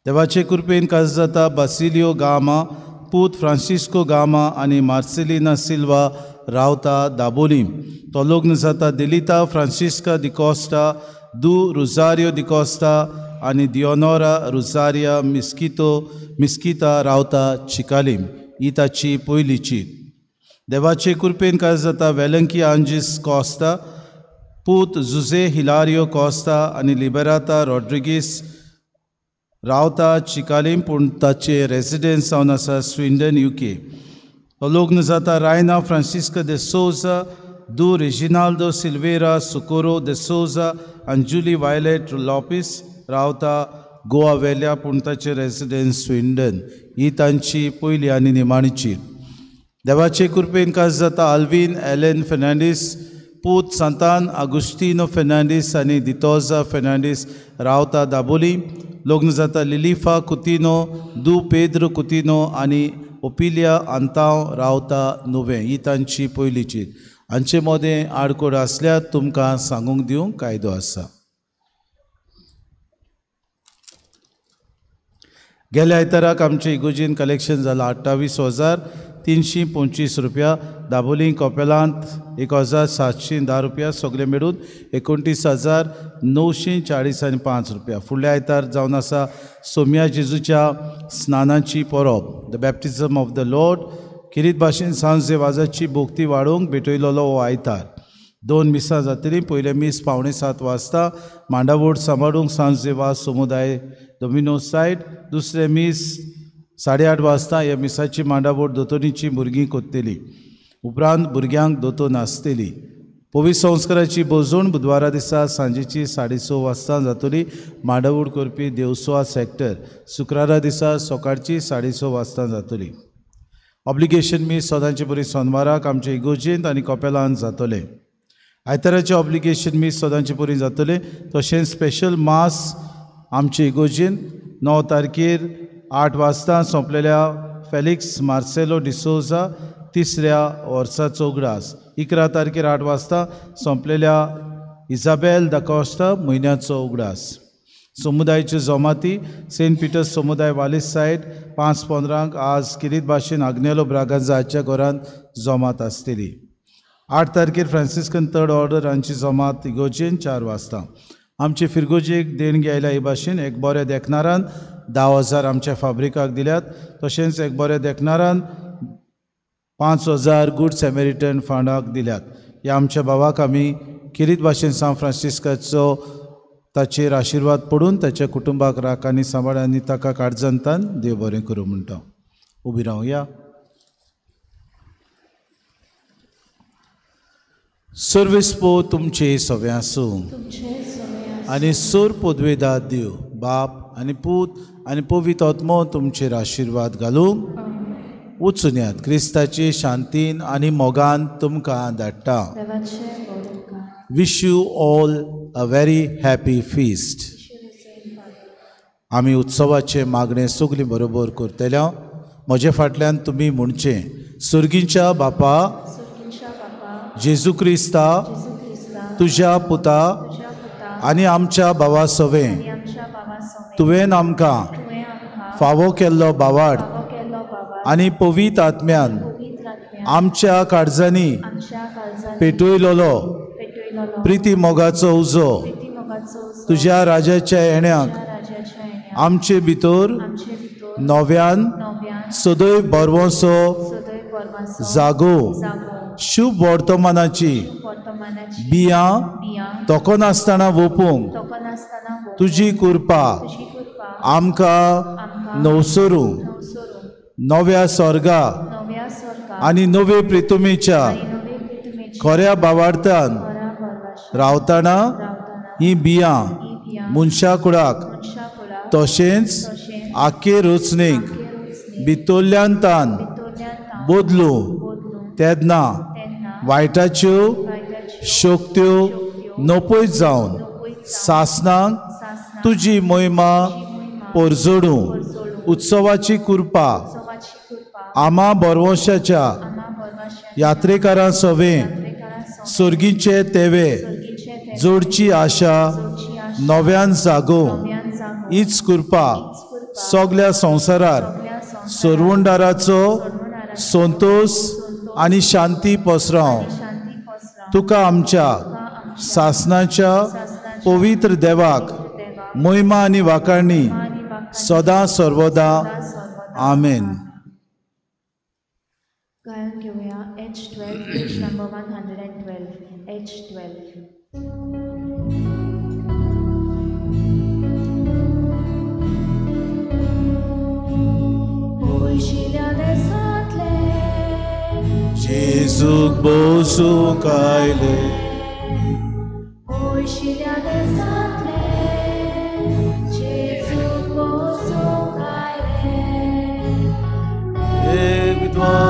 देवाचे कृपेन काज जाता बासिलियो गामा पूत फ्रांसिस्को गामा आनी मार्सेलिना सिल्वा रावता दाबोलीम. तो लग्न जाता दिलिता फ्रांसिस्का दिकोस्टा दू रुजारियो दिकोस्टा आनी दियोनोरा रुजारिया मिस्किता रावता चिकालीम. ही ताची पयली चीट. देवाचे कृपेन काज जाता वेलंकी आंजीस कोस्ता पूत जुजे हिलारियो कोस्ता आनी लिबेराता रॉड्रिगीस रावता चिकालीम, पूण ताचे रेजिडन्स जावन आसा स्विंडन UK. तो लग्न जाता रायना फ्रांसिस्का दे सोजा दू रेजिनाल्दो सिल्वेरा सुकोरो दे सोजा आनी जुली वायलेट लॉपीस रावता गोवा वेल्या, पूण ताचे रेजिडन्स स्विंडन. ही तांची पयली आनी निमाणी चीट. देवाचे कृपेन काज जाता आल्वीन एलन फेर्नांडीस पूत सांतान आगुस्तिनो फेर्नांडीस आनी दितोजा फेर्नांडीस रावता दाबोली. लग्न जाता लिलिफा कुतिनो दू पेद्रो कुतिनो आनी ओपिलिया आंतांव रावता नुवें. ही तांची पयली चीट. हांचे मदें आडकोड आसल्यार तुमकां सांगूंक दिवंक कायदो आसा. गेल्या आयताराक आमचे इगोजीन कलेक्शन जालां 28,325 रुपया. दाबोली कोपेलांत 1,710 रुपया, सगळे मेळून 29,945 रुपया. फुडल्या आयतार जावन आसा सोम्या जेजूच्या स्नानाची परब, the baptism of the lord. किरीत भाशेन सांजे वाजाची भोक्ती वाडोवंक भेटयलेलो हो आयतार. 2 मिसां जातलीं. पयलें मीस 6:45 वाजता मांडावोड सांबाळूंक सांजे वाज समुदाय डोमिनो सायड. दुसरें मीस 8:30 वाजता. ह्या मिसाची मांडावोड दोतोनीची भुरगीं कोत्तली, उपरांत भुरग्यांक दोतोन आसतली. पवित्र संस्काराची भोजवण बुधवारा दिसा सांजेची 6:30 वाजता जातली. मांडावोड करपी देवसुआ सेक्टर शुक्रारा दिसा सकाळची 6:30 वाजता जातली. ऑब्लिगेशन मीस सदांचे बरी सोनवाराक आमचे इगोजेंत आनी कपेलान जातलें. आयताराचें ऑब्लिगेशन मीस सदांचे परी जातलें. तशेंच स्पेशल मास आमचे इगोजेंत 9 तारखेर 8 वाजता सोंपलेल्या फेलिक्स मार्सेलो डिसोजा तिसऱ्या वर्साचो उगडास. 11 तारखेर 8 वाजता सोंपलेल्या इजाबेल दाकोस्टा म्हयन्याचो उगडास. समुदायाच्यो जमाती सेंट पिटर्स समुदाय वालीस सायड 5:15 आज किरीत भाशेन आग्नेलो ब्रागांजा हाच्या घरांत जमात आसतली. 8 तारखेर फ्रांसिस्कन थर्ड ऑर्डर हांची जमात इगोजेन 4 वाजता. आमचे फिरगोजेक देणगी आयल्या हे भाशेन एक बऱ्या देखणारान 10,000 आमच्या फाब्रिकाक दिल्यात. तशेंच एक बऱ्या देखणारान 5,000 गुड सॅमेरिटन फंडाक दिल्यात. ह्या आमच्या भावाक आमी किरीत भाशेन सान फ्रांसिस्काचो ताचेर आशिर्वाद पडून ताच्या कुटुंबाक राख आनी सांबाळ आनी ताका काळजांतान देव बरें करूं म्हणटा. उबी रावया. सर्वेस पो तुमचे सवे आसूं आनी सोर पदवेदार देव बाप आनी पूत आनी पवित्र आत्मो तुमचेर आशिर्वाद घालूं. वचुन्यात क्रिस्ताचे शांतीन आनी मोगान तुमकां धाडटा. Wish you all a very happy feast. आमी उत्सवाचें मागणें सगळीं बरोबर करतल्या. म्हजे फाटल्यान तुमी म्हणचें, सुर्गींच्या बापा जेजू क्रिस्ता तुज्या पुता आनी आमच्या भावा सवें तुवें आमकां फावो केल्लो भावार्थ आनी पवित्र आत्म्यान आमच्या काळजांनी पेटयलोलो प्रिती मोगाचो उजो तुज्या राजाच्या येण्याक आमचे भितर नव्यान सदैव बरवसो जागो शुभ वर्तमानाची बियां तोखनासतना वोपूंक तुजी कृपा आमकां नवसरू नव्या स्वर्गा आनी नवे प्रितुमेच्या खऱ्या भावार्थान रावतना ही बियां मनशा कुडाक तशेंच आखे रचणेक भितरल्यान तान बदलू तेन्ना वायटाच्यो शक्त्यो नपयत जावन सासनाक तुजी मोहिमा परजडूं. उत्सवाची कृपा आमा बरवशाच्या यात्रेकारां सवें सर्गीचे तेवे जोडची आशा नव्यान जागो. हीच कृपा सगल्या संवसारार सरवंडाराचो संतोष आनी शांती पसराव. तुका आमच्या सासनाच्या पवित्र देवाक महिमा आनी वाखाणी सदां सर्वदा. आमेन. गायन घेवया H12 page number 112 H12. पयशिल्या देसांतले जेजूक बसूंक आयले, पयशिल्या देसांतले जेजूक बसूंक आयले, विद्वान